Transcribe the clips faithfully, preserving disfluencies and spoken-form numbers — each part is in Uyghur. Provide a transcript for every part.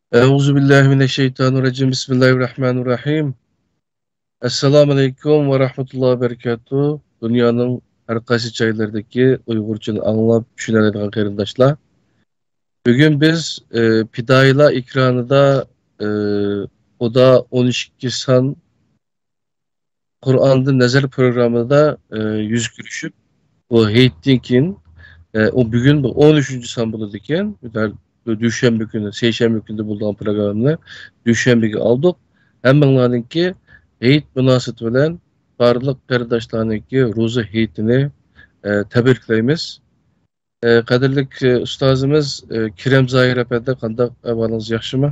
أعوذ بالله من الشيطان الرجيم. بسم الله الرحمن الرحيم. ئەسسالامۇ ئەلەيكۇم ۋە رەھمەتۇللاھى ۋە بەرىكاتۇھ. دۇنيانىڭ ھەر قايسى جايلىرىدىكى ئۇيغۇرچىنى ئاڭلاپ چۈشىنەلەيدىغان قېرىنداشلار. بۈگۈن بىز، ئى، پىدائىيلار ئېكرانىدا، ئى، ئۇدا ئون ئىككى سان قۇرئاندىن نەزەر پروگراممىدا، ئى، يۈز كۆرۈشۈپ، بۇ ھېيتتىن كېيىن، ئى، ئۇ بۈگۈن بۇ ئون ئۈچىنچى سان بولىدىكەن. دۈشەنبە كۈنى، سەيشەنبە كۈنىدە بولىدىغان پروگراممىنى دۈشەنبىگە ئالدۇق. ھەممىڭلارنىڭكى ھېيت مۇناسىۋىتى بىلەن بارلىق قېرىنداشلارنىڭكى روزا ھېيتىنى، ئە، تەبرىكلەيمىز. ئە، قەدىرلىك، ئە، ئۇستازىمىز، ئە، كېرەم زاھىر ئەپەندى، قانداق ئەھۋالىڭىز، ياخشىمۇ؟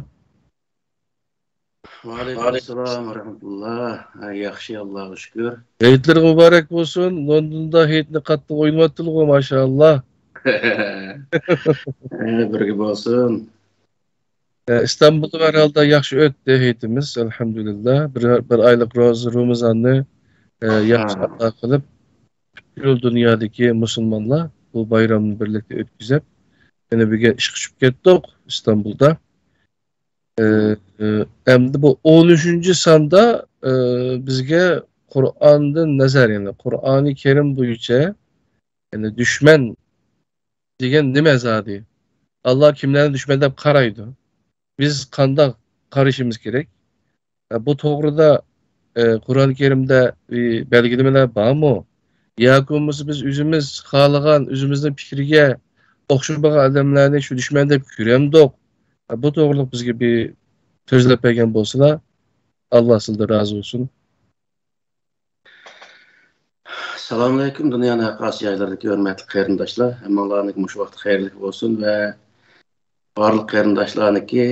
ۋەئەلەيكۇم ئەسسالام ۋە رەھمەتۇللا. ھە، ياخشى، ئاللاغا شۈكۈر. ھېيتلىرى مۇبارەك بولسۇن. لوندوندا ھېيتنى قاتتىق ئوينىۋاتىدىغۇ، ماشائاللا. ھە، بىرگە بولسۇن. ئە، ئىستانبۇلدا ھەر ھالدا ياخشى ئۆتتى ھېيتىمىز، ئەلھەمدۇلىللا. بىر، بىر ئايلىق روزا، رامىزاننى، ئە، ياخشى ھا. ئادا قىلىپ، پۈتكۈل دۇنيادىكى مۇسۇلمانلار بۇ بايرامنى بىرلىكتە ئۆتكۈزۈپ، يەنە بىرگە ئىشقا چۈشۈپ كەتتۇق ئىستانبۇلدا. ئە، ئە، ئەمدى بۇ ئون ئۈچىنچى ساندا، ئە، بىزگە قۇرئاندىن نەزەر، يەنى قۇرئانى كەرىم بويىچە، يەنى دۈشمەن دېگەن نېمە زادى؟ ئاللا كىملەرنى دۈشمەن دەپ قارايدۇ؟ بىز قانداق قارىشىمىز كېرەك؟ ئە، بۇ توغرىدا، ئە، قۇرئان كەرىمدە، ئى، بەلگىلىمىلەر بارمۇ؟ ياكى بولمىسا بىز ئۆزىمىز خالىغان، ئۆزىمىزنىڭ پىكرىگە ئوخشىمىغان ئادەملەرنى شۇ دۈشمەن دەپ كۆرەمدۇق؟ ئە، بۇ توغرىلىق بىزگە بىر سۆزلەپ بەرگەن بولسىلا، ئاللا سىلدىن رازى بولسۇن. ئەسسالامۇئەلەيكۇم، دۇنيانىڭ ھەر قايسى جايلىرىدىكى ھۆرمەتلىك قېرىنداشلار. ھەممىڭلارنىڭكى مۇشۇ ۋاقتى خەيرلىك بولسۇن ۋە بارلىق قېرىنداشلارنىڭكى،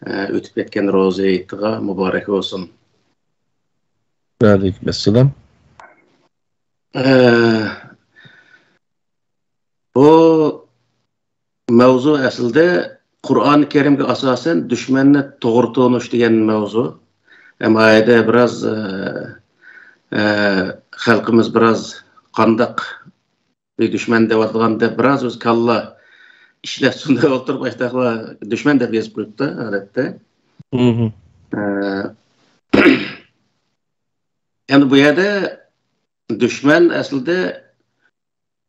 ئە، ئۆتۈپ كەتكەن روزا ھېيتىغا مۇبارەك بولسۇن. ۋەئەلەيكۇم ئەسسالام. ئە، بۇ مەۋزۇ ئەسلىدە قۇرئان كەرىمگە ئاساسەن دۈشمەننى توغرا تونۇش دېگەن مەۋزۇ. ئەمما ئايەدە بىراز، ئە، ئە، خەلقىمىز بىراز قانداق بىر دۈشمەن دەۋاتىدىغان دەپ بىراز ئۆزى كاللا ئىشلەتسۇن دەپ ئولتۇرۇپ، ئاشتاقلا دۈشمەن دەپ يېزىپ قويۇپتۇ، ئادەتتە. مھم. ئە، ئەمدى بۇ يەردە دۈشمەن ئەسلىدە،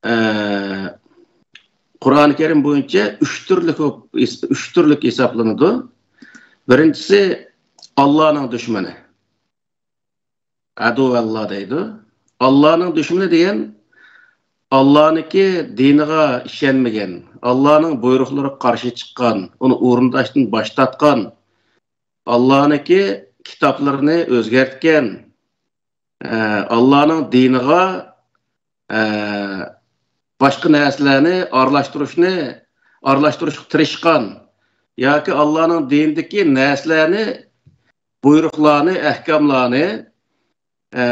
ئە، قۇرئان كەرىم بويىچە ئۈچ تۈرلۈك، ئۈچ تۈرلۈك ھېسابلىنىدۇ. بىرىنچىسى، ئاللانىڭ دۈشمىنى. ئەدۇۋەللا دەيدۇ. ئاللانىڭ دۈشمىنى دېگەن، ئاللانىڭكى دىنىغا ئىشەنمىگەن، ئاللانىڭ بۇيرۇقلىرىغا قارشى چىققان، ئۇنى ئورۇنداشتىن باش تارتقان، ئاللانىڭكى كىتابلىرىنى ئۆزگەرتكەن، ئە، ئاللانىڭ دىنىغا، ئە، باشقا نەرسىلەرنى ئارىلاشتۇرۇشنى، ئارىلاشتۇرۇشقا تىرىشقان ياكى ئاللانىڭ دىنىدىكى نەرسىلەرنى، بۇيرۇقلارنى، ئەھكاملارنى، ئە،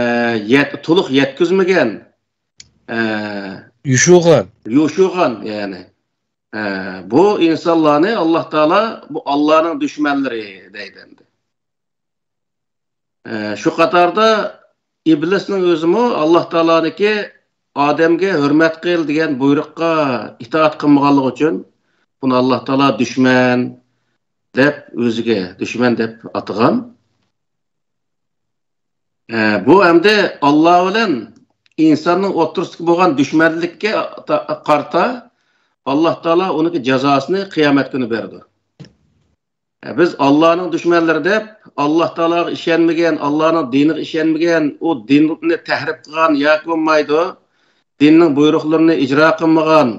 يەت-، تولۇق يەتكۈزمىگەن، ئە، يوشۇرغان. يوشۇرغان، يەنى. ئە، بۇ ئىنسانلارنى ئاللا تائالا بۇ ئاللانىڭ دۈشمەنلىرى دەيدۇ ئەمدى. ئە، شۇ قاتاردا ئىبلىسنىڭ ئۆزىمۇ ئاللا تائالانىڭكى ئادەمگە ھۆرمەت قىل دېگەن بۇيرۇققا ئىتائەت قىلمىغانلىقى ئۈچۈن بۇنى ئاللا تائالا دۈشمەن دەپ، ئۆزىگە دۈشمەن دەپ ئاتىغان. ئە، بۇ ئەمدى ئاللا بىلەن ئىنساننىڭ ئوتتۇرىسىدىكى بولغان دۈشمەنلىككە تا-، قارىتا ئاللا تائالا ئۇنىڭكى جازاسىنى قىيامەت كۈنى بېرىدۇ. ئە، بىز ئاللانىڭ دۈشمەنلىرى دەپ، ئاللا تائالاغا ئىشەنمىگەن، ئاللانىڭ دىنىغا ئىشەنمىگەن، ئۇ دىننى تەھرىپ قىلغان ياكى بولمايدۇ، دىننىڭ بۇيرۇقلىرىنى ئىجرا قىلمىغان،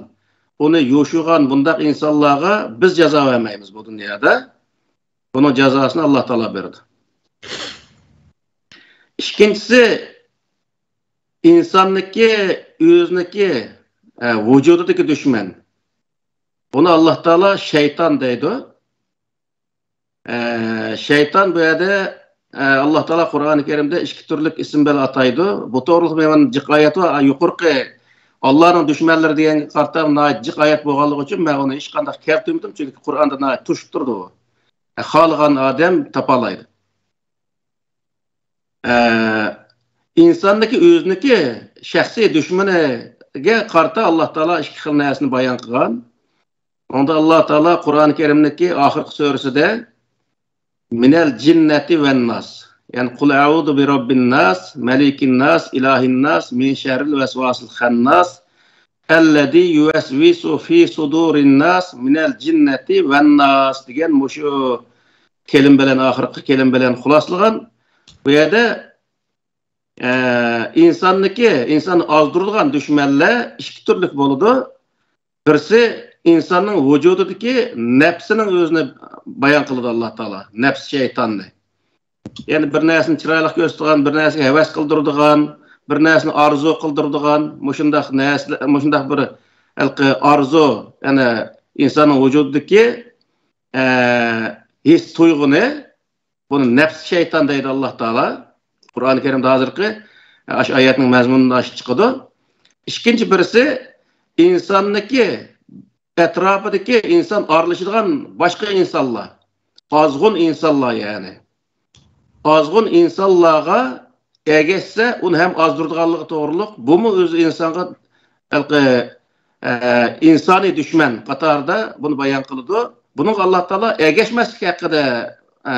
ئۇنى يوشۇرغان بۇنداق ئىنسانلارغا بىز جازا بەرمەيمىز بۇ دۇنيادا. بۇنىڭ جازاسىنى ئاللا تائالا بېرىدۇ. ئىككىنچىسى، ئىنساننىڭكى ئۆزىنىڭكى، ئە، ۋۇجۇدىدىكى دۈشمەن. بۇنى ئاللا تائالا شەيتان دەيدۇ. ئە، شەيتان بۇ يەردە، ئە، ئاللا تائالا قۇرئانى كەرىمدە ئىككى تۈرلۈك ئىسىم بىلەن ئاتايدۇ. بۇ توغرىلىق مەن جىق ئايەت بار. يۇقىرىقى ئاللانىڭ دۈشمەنلىرى دېگەنگە قارىتا ناھايىتى جىق ئايەت بولغانلىقى ئۈچۈن مەن ئۇنى ھېچقانداق كەلتۈرمىدىم، چۈنكى قۇرئاندا ناھايىتى توشۇپ تۇرىدۇ بۇ. ئە، خالىغان ئادەم تاپالايدۇ. ئە، ئىنساننىڭكى ئۆزىنىڭكى شەخسىي دۈشمىنىگە قارىتا ئاللا تائالا ئىككى خىل نەرسىنى بايان قىلغان. ئۇندا ئاللا تائالا قۇرئانى كەرىمنىڭكى ئاخىرقى سۈرىسىدە، مىنەل جىننەتى ۋەنناس. يەنى قۇل ئەئۇزۇ بىرەببىنناس، مەلىكىنناس، ئىلاھىنناس، مىن شەررىل ۋەسۋاسىل خەنناس، ئەللەزى يۇۋەسۋىسۇ فى سۇدۇرىنناس مىنەل جىننەتى ۋەنناس دېگەن مۇشۇ كەلىم بىلەن، ئاخىرقى كەلىم بىلەن خۇلاسلىغان. بۇ يەردە ئە، ئىنساننىكى، ئىنساننى ئازدۇرىدىغان دۈشمەنلەر ئىككى تۈرلۈك بولىدۇ. بىرسى ئىنساننىڭ ۋۇجۇدىدىكى نەپسىنىڭ ئۆزىنى بايان قىلىدۇ ئاللا تائالا. نەپس شەيتاننى. يەنى بىر نەرسىنى چىرايلىق كۆرسىتىدىغان، بىر نەرسىگە ھەۋەس قىلدۇرىدىغان، بىر نەرسىنى ئارزۇ قىلدۇرىدىغان، مۇشۇنداق نەرسىلەر، مۇشۇنداق بىر ھېلىقى ئارزۇ، يەنى ئىنساننىڭ ۋۇجۇدىدىكى، ئە، ھېس تۇيغۇنى بۇنى نەپس شەيتان دەيدۇ ئاللا تائالا. قۇرئان كەرىمدە ھازىرقى، ئاشۇ ئايەتنىڭ مەزمۇنىدا ئاشۇ چىقىدۇ. ئىككىنچى بىرسى ئىنساننىڭكى ئەتراپىدىكى ئىنسان ئارىلىشىدىغان باشقا ئىنسانلار. ئازغۇن ئىنسانلار يەنى. ئازغۇن ئىنسانلارغا ئەگەشسە، ئۇنى ھەم ئازدۇرىدىغانلىقى توغرۇلۇق. بۇمۇ ئۆزى ئىنسانغا ھېلىقى، ئە، ئىنسانىي دۈشمەن قاتارىدا بۇنى بايان قىلىدۇ. بۇنىڭغا ئاللا تائالا ئەگەشمەسلىك ھەققىدە، ئە،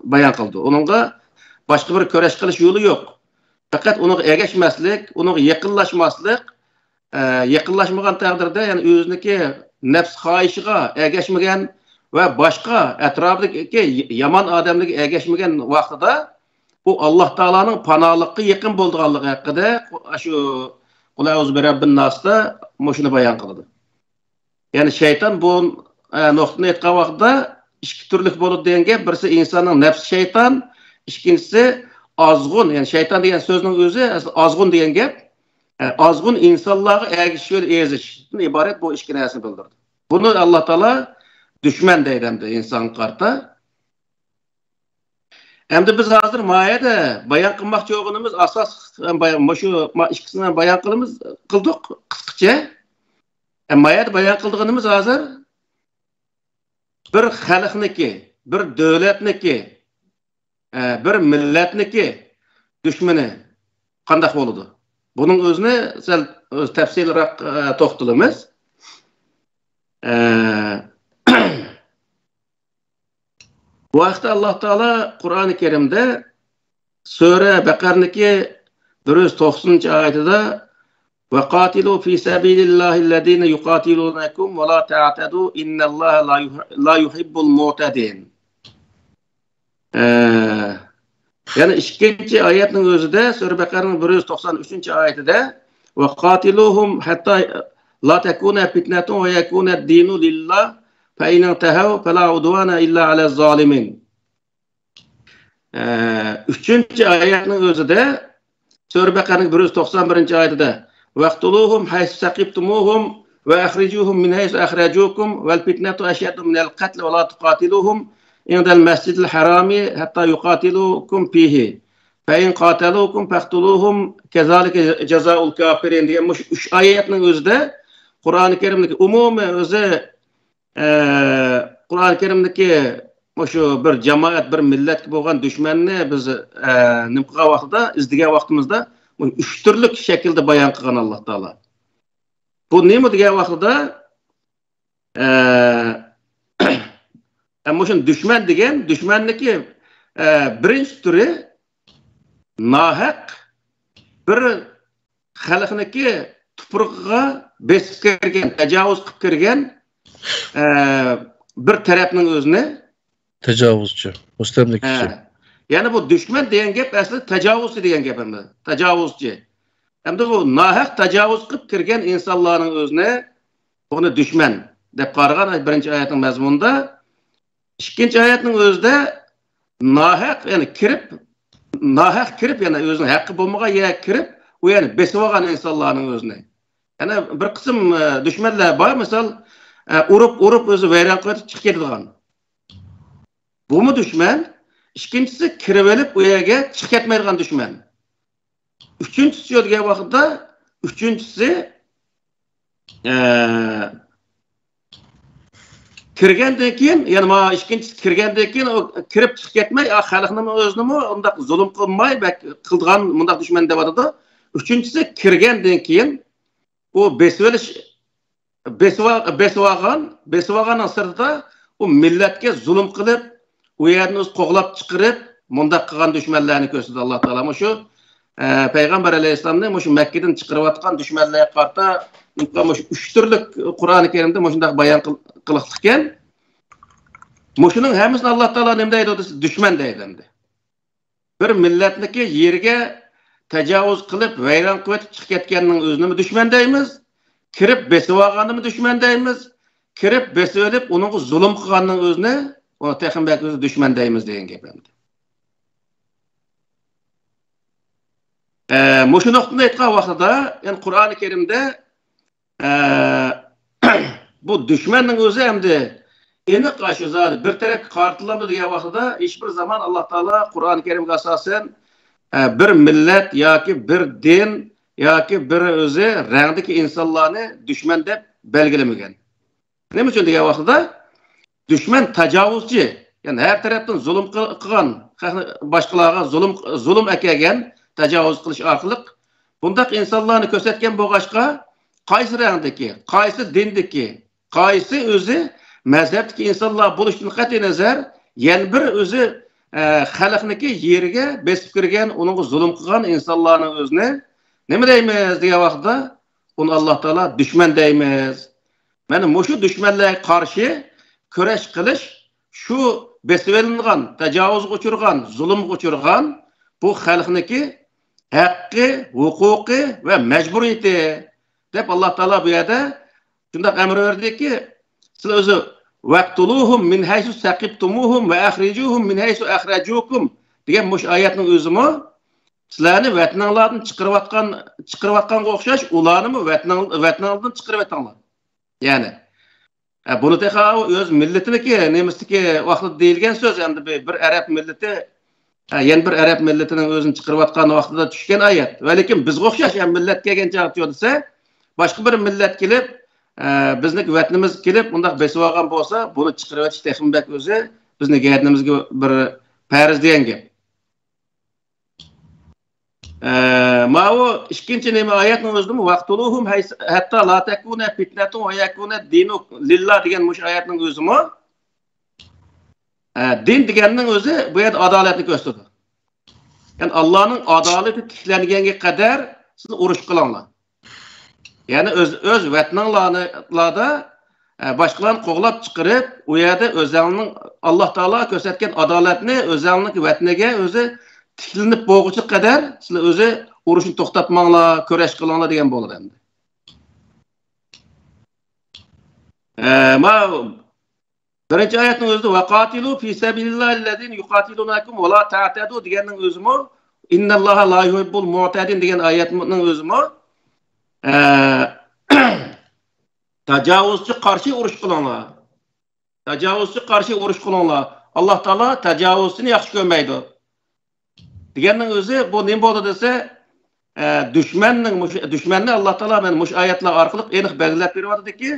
بايان قىلدى. ئۇنىڭغا باشقا بىر كۈرەش قىلىش يولى يوق. پەقەت ئۇنىڭغا ئەگەشمەسلىك، ئۇنىڭغا يېقىنلاشماسلىق، ئە، يېقىنلاشمىغان تەقدىردە، يەنى ئۆزىنىڭكى نەپس خاھىشىغا ئەگەشمىگەن ۋە باشقا ئەتراپىدىكى يامان ئادەملەرگە ئەگەشمىگەن ۋاقتىدا، بۇ ئاللا تائالانىڭ پاناھلىققا يېقىن بولىدىغانلىقى ھەققىدە شۇ قۇل ئەئۇزۇ بىرەببىنناستا مۇشۇنى بايان قىلىدۇ. يەنى شەيتان بۇ، ئە، نۇقتىنى ئېيتقان ۋاقتىدا ئىككى تۈرلۈك بولىدۇ دېگەن گەپ. بىرسى ئىنساننىڭ نەپسى شەيتان، ئىككىنچىسى ئازغۇن. يەنى شەيتان دېگەن سۆزنىڭ ئۆزى ئەسلى ئازغۇن دېگەن گەپ. ئە، ئازغۇن ئىنسانلارغا ئەگىشىش يولى ئېزىشتىن ئىبارەت بۇ ئىككى نەرسىنى بىلدۈرىدۇ. بۇنى ئاللا تائالا دۈشمەن دەيدۇ ئەمدى ئىنسانغا قارىتا. ئەمدى بىز ھازىر ما يەردە بايان قىلماقچى بولغىنىمىز ئاساس، بايان، مۇشۇ ما ئىككىسىنى بايان قىلىمىز، قىلدۇق قىسقىچە. ئە، ما يەردە بايان قىلىدىغىنىمىز ھازىر بىر خەلقنىكى، بىر دۆلەتنىكى، ئە، بىر مىللەتنىكى دۈشمىنى قانداق بولىدۇ؟ بۇنىڭ ئۆزىنى سەل ئۆز تەپسىلىيراق، ئە، توختىلىمىز. ئە، بۇ ھەقتە ئاللا تائالا قۇرئانى كەرىمدە سۈرە بەقەرىنىڭكى بىر يۈز توقسىنىنچى ئايىتىدە، وقاتلوا في سبيل الله الذين يقاتلونكم ولا تعتدوا إن الله لا يح-، لا يحب المعتدين. ئە، يەنى ئىككىنچى ئايەتنىڭ ئۆزىدە، سۈرە بەقەرىنىڭ بىر يۈز توقسان ئۈچىنچى ئايىتىدە، وقاتلوهم حتى لا تكون فتنة ويكون الدين لله فإن انتهوا فلا عدوان إلا على الظالمين. ئە، ئۈچىنچى ئايەتنىڭ ئۆزىدە، سۈرە بەقەرىنىڭ بىر يۈز توقسان بىرىنچى ئايىتىدە، وقتلوهم حيث ثقفتموهم وأخرجوهم من حيث أخرجوكم والفتنة أشد من القتل ولا تقاتلوهم عند المسجد الحرام حتى يقاتلوكم فيه فإن قاتلوكم فاقتلوهم كذلك جزاء الكافرين دېگەن مۇشۇ ئۈچ ئايەتنىڭ ئۆزىدە قۇرئانى كەرىمدىكى ئومۇمىي ئۆزى، ئە، قۇرئانى كەرىمدىكى مۇشۇ بىر جامائەت، بىر مىللەتكە بولغان دۈشمەننى بىز، ئە، نېمە قىلغان ۋاقتىدا، ئىزدىگەن ۋاقتىمىزدا، بۇ ئۈچ تۈرلۈك شەكىلدە بايان قىلغان ئاللا تائالا. بۇ نېمە دېگەن ۋاقتىدا، ئە، ئە، مۇشۇ دۈشمەن دېگەن، دۈشمەننىكى، ئە، بىرىنچى تۈرى ناھەق بىر خەلقنىكى تۇپرىقىغا بېسىپ كىرگەن، تاجاۋۇز قىلىپ كىرگەن، ئە، بىر تەرەپنىڭ ئۆزىنى. تاجاۋۇزچى، مۇستەملىكىچى. ھە. يەنى بۇ دۈشمەن دېگەن گەپ ئەسلى تاجاۋۇزچى دېگەن گەپ ئەمدى. تاجاۋۇزچى. ئەمدى بۇ ناھەق تاجاۋۇز قىلىپ كىرگەن ئىنسانلارنىڭ ئۆزىنى، بۇنى دۈشمەن دەپ قارىغان بىرىنچى ئايەتنىڭ مەزمۇنىدا. ئىككىنچى ئايەتنىڭ ئۆزىدە ناھەق، يەنى كىرىپ، ناھەق كىرىپ، يەنى ئۆزىنىڭ ھەققى بولمىغان يەرگە كىرىپ، ئۇ يەنى بېسىۋالغان ئىنسانلارنىڭ ئۆزىنى. يەنە بىر قىسىم، ئە، دۈشمەنلەر بار، مىسال، ئە، ئۇرۇپ، ئۇرۇپ ئۆزى ۋەيران قىلىپ چىقىپ كېتىدىغان. بۇمۇ دۈشمەن. ئىككىنچىسى كىرىۋېلىپ ئۇ يەرگە چىقىپ كەتمەيدىغان دۈشمەن. ئۈچىنچىسى يوق دېگەن ۋاقىتتا، ئۈچىنچىسى، ئە، كىرگەندىن كېيىن، يەنى مانا ئىككىنچىسى كىرگەندىن كېيىن ئۇ كىرىپ چىقىپ كەتمەي، ئا، خەلقنىمۇ ئۆزىنىمۇ ئۇنداق زۇلۇم قىلماي، بەك قىلىدىغان مۇنداق دۈشمەن دەۋاتىدۇ. ئۈچىنچىسى كىرگەندىن كېيىن ئۇ بېسىۋېلىش، بېسىۋا-، بېسىۋالغان، بېسىۋالغاننىڭ سىرتىدا ئۇ مىللەتكە زۇلۇم قىلىپ، ئۇ يەردىن ئۆزى قوغلاپ چىقىرىپ، مۇنداق قىلغان دۈشمەنلەرنى كۆرسىتىدۇ ئاللا تائالا. مۇشۇ، ئە، پەيغەمبەر ئەلەيھىسسالامنى مۇشۇ مەككىدىن چىقىرىۋاتقان دۈشمەنلەرگە قارىتا مۇشۇ ئۈچ تۈرلۈك قۇرئانى كەرىمدە مۇشۇنداق بايان قىل-، قىلىقلىقكەن. مۇشۇنىڭ ھەممىسىنى ئاللا تائالا نېمە دەيدۇ دېسە، دۈشمەن دەيدۇ ئەمدى. بىر مىللەتنىكى يېرىگە تاجاۋۇز قىلىپ، ۋەيران قىلىۋېتىپ چىقىپ كەتكەننىڭ ئۆزىنىمۇ دۈشمەن دەيمىز. كىرىپ بېسىۋالغاننىمۇ دۈشمەن دەيمىز. كىرىپ بېسىۋېلىپ، ئۇنىڭغا زۇلۇم قىلغاننىڭ ئۆزىنى، ئۇنى تېخىمۇ بەك ئۆزى دۈشمەن دەيمىز دېگەن گەپ ئەمدى. ئە، مۇشۇ نۇقتىنى ئېيتقان ۋاقتىدا، يەنى قۇرئانى كەرىمدە ئە، بۇ دۈشمەننىڭ ئۆزى ئەمدى ئېنىق ئاشۇ زادى بىر تەرەپكە قارىتىلامدۇ دېگەن ۋاقتىدا، ھېچبىر زامان ئاللا تائالا قۇرئانى كەرىمگە ئاساسەن، ئە، بىر مىللەت ياكى بىر دىن ياكى بىر ئۆزى رەڭدىكى ئىنسانلارنى دۈشمەن دەپ بەلگىلىمىگەن. نېمە ئۈچۈن دېگەن ۋاقتىدا، دۈشمەن تاجاۋۇزچى، يەنى ھەر تەرەپتىن زۇلۇم قىل-، قىلغان، خەقنى، باشقىلارغا زۇلۇم، زۇلۇم ئەكەلگەن، تاجاۋۇز قىلىش ئارقىلىق بۇنداق ئىنسانلارنى كۆرسەتكەن بولغاچقا، قايسى رەڭدىكى، قايسى دىندىكى، قايسى ئۆزى مەزھەپتىكى ئىنسانلار بولۇشتىن قەتئىينەزەر، يەنە بىر ئۆزى، ئە، خەلقنىكى يېرىگە بېسىپ كىرگەن، ئۇنىڭغا زۇلۇم قىلغان ئىنسانلارنىڭ ئۆزىنى نېمە دەيمىز دېگەن ۋاقىتتا، ئۇنى ئاللا تائالا دۈشمەن دەيمىز. مانا مۇشۇ دۈشمەنلەرگە قارشى كۈرەش قىلىش، شۇ بېسىۋېلىنغان، تاجاۋۇزغا ئۇچرىغان، زۇلۇمغا ئۇچرىغان بۇ خەلقنىڭكى ھەققى، ھوقۇقى ۋە مەجبۇرىيىتى، دەپ ئاللا تائالا بۇ يەردە شۇنداق ئەمر بەردىكى، سىلەر ئۆزى «ۋەقتۇلۇھۇم مىن ھەيسۇ سەقىپتۇمۇھۇم ۋە ئەخرىجۇھۇم مىن ھەيسۇ ئەخرەجۇكۇم» دېگەن مۇشۇ ئايەتنىڭ ئۆزىمۇ سىلەرنى ۋەتىنىڭلاردىن چىقىرىۋاتقان، چىقىرىۋاتقانغا ئوخشاش ئۇلارنىمۇ ۋەتىنىڭ-، ۋەتىنىڭلاردىن چىقىرىۋېتىڭلار. يەنى، ئە، بۇنى تېخى ئۆز مىللىتىنىكى، نېمىسىدىكى ۋاقتىدا دېيىلگەن سۆز، ئەمدى بىر، بىر ئەرەب مىللىتى، ئە، يەنە بىر ئەرەب مىللىتىنىڭ ئۆزىنى چىقىرىۋاتقان ۋاقتىدا چۈشكەن ئايەت. ۋە لېكىن بىزگە ئوخشاش، ئە، مىللەت كەلگەن چاغدا دېسە، باشقا بىر مىللەت كېلىپ، ئە، بىزنىڭ ۋەتىنىمىزگە كېلىپ، ئۇنداق بېسىۋالغان بولسا، بۇنى چىقىرىۋېتىش تېخىمۇ بەك ئۆزى بىزنىڭ گەدىنىمىزگە بىر پەرز دېگەن گەپ. ئە، ماۋۇ ئىككىنچى نېمە ئايەتنىڭ ئۆزىدىمۇ «ۋەقتۇلۇھۇم ھەيس-، ھەتتا لا تەكۇنە پىتنەتۇن ۋە يەكۇنە دىنۇ لىللا» دېگەن مۇشۇ ئايەتنىڭ ئۆزىمۇ، ئە، دىن دېگەننىڭ ئۆزى بۇ يەردە ئادالەتنى كۆرسىتىدۇ. يەنى ئاللانىڭ ئادالىتى تىكلەنگەنگە قەدەر سىز ئۇرۇش قىلىڭلار. يەنى ئۆز، ئۆز ۋەتىنىڭلاردا، ئە، باشقىلارنى قوغلاپ چىقىرىپ، ئۇ يەردە ئۆزەڭنىڭ، ئاللا تائالا كۆرسەتكەن ئادالەتنى ئۆزەڭنىڭ ۋەتىنىگە ئۆزى تىكلىنىپ بولغۇچە قەدەر سىلەر ئۆزى ئۇرۇشنى توختاتماڭلار، كۈرەش قىلىڭلار دېگەن بولىدۇ ئەمدى. ئە، ما بىرىنچى ئايەتنىڭ ئۆزىدە «ۋەقاتىلۇ فى سەبىلىللاھىللەزىنە يۇقاتىلۇنەكۇم ۋە لا تەتەدۇ» دېگەننىڭ ئۆزىمۇ، «ئىننەللاھە لا يۇھىببۇل مۇتەدىن» دېگەن ئايەتنىڭ ئۆزىمۇ، ئە، تاجاۋۇزچى قارشى ئۇرۇش قىلىڭلار. تاجاۋۇزچى قارشى ئۇرۇش قىلىڭلار. ئاللا تائالا تاجاۋۇزچىنى ياخشى كۆرمەيدۇ. دېگەننىڭ ئۆزى بۇ نېمە بولدى دېسە، ئە، دۈشمەننىڭ مۇشۇ، دۈشمەننى ئاللا تائالا مانا مۇشۇ ئايەتلەر ئارقىلىق ئېنىق بەلگىلەپ بېرىۋاتىدۇكى،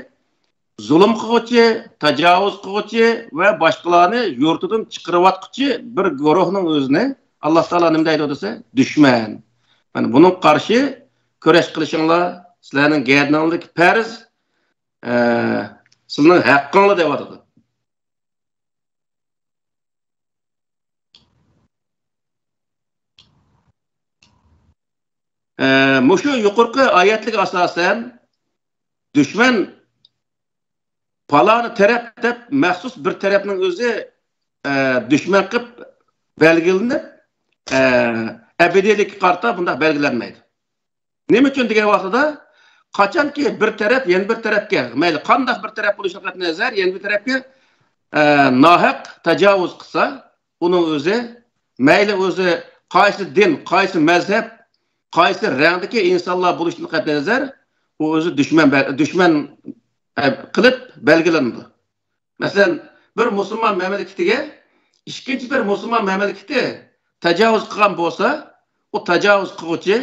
زۇلۇم قىلغۇچى، تاجاۋۇز قىلغۇچى ۋە باشقىلارنى يۇرتىدىن چىقىرىۋاتقۇچى بىر گۇرۇھنىڭ ئۆزىنى ئاللا تائالا نېمە دەيدۇ دېسە، دۈشمەن. مانا بۇنىڭغا قارشى كۈرەش قىلىشىڭلار سىلەرنىڭ گەدىنىڭلاردىكى پەرز، ئە، سىلەرنىڭ ھەققىڭلار دەۋاتىدۇ. ئە، مۇشۇ يۇقىرىقى ئايەتلەرگە ئاساسەن، دۈشمەن پالانى تەرەپ دەپ مەخسۇس بىر تەرەپنىڭ ئۆزى، ئە، دۈشمەن قىلىپ بەلگىلىنىپ، ئە، ئەبەدىيلىككە قارىتا بۇنداق بەلگىلەنمەيدۇ. نېمە ئۈچۈن دېگەن ۋاقتىدا، قاچانكى بىر تەرەپ يەنە بىر تەرەپكە، مەيلى قانداق بىر تەرەپ بولۇشىدىن قەتئىينەزەر، يەنە بىر تەرەپكە، ئە، ناھەق تاجاۋۇز قىلسا، ئۇنىڭ ئۆزى، مەيلى ئۆزى قايسى دىن، قايسى مەزھەپ، قايسى رەڭدىكى ئىنسانلار بولۇشىدىن قەتئىينەزەر، ئۇ ئۆزى دۈشمەن بە-، دۈشمەن، ئە، قىلىپ بەلگىلىنىدۇ. مەسىلەن، بىر مۇسۇلمان مەملىكىتىگە ئىككىنچى بىر مۇسۇلمان مەملىكىتى تاجاۋۇز قىلغان بولسا، ئۇ تاجاۋۇز قىلغۇچى،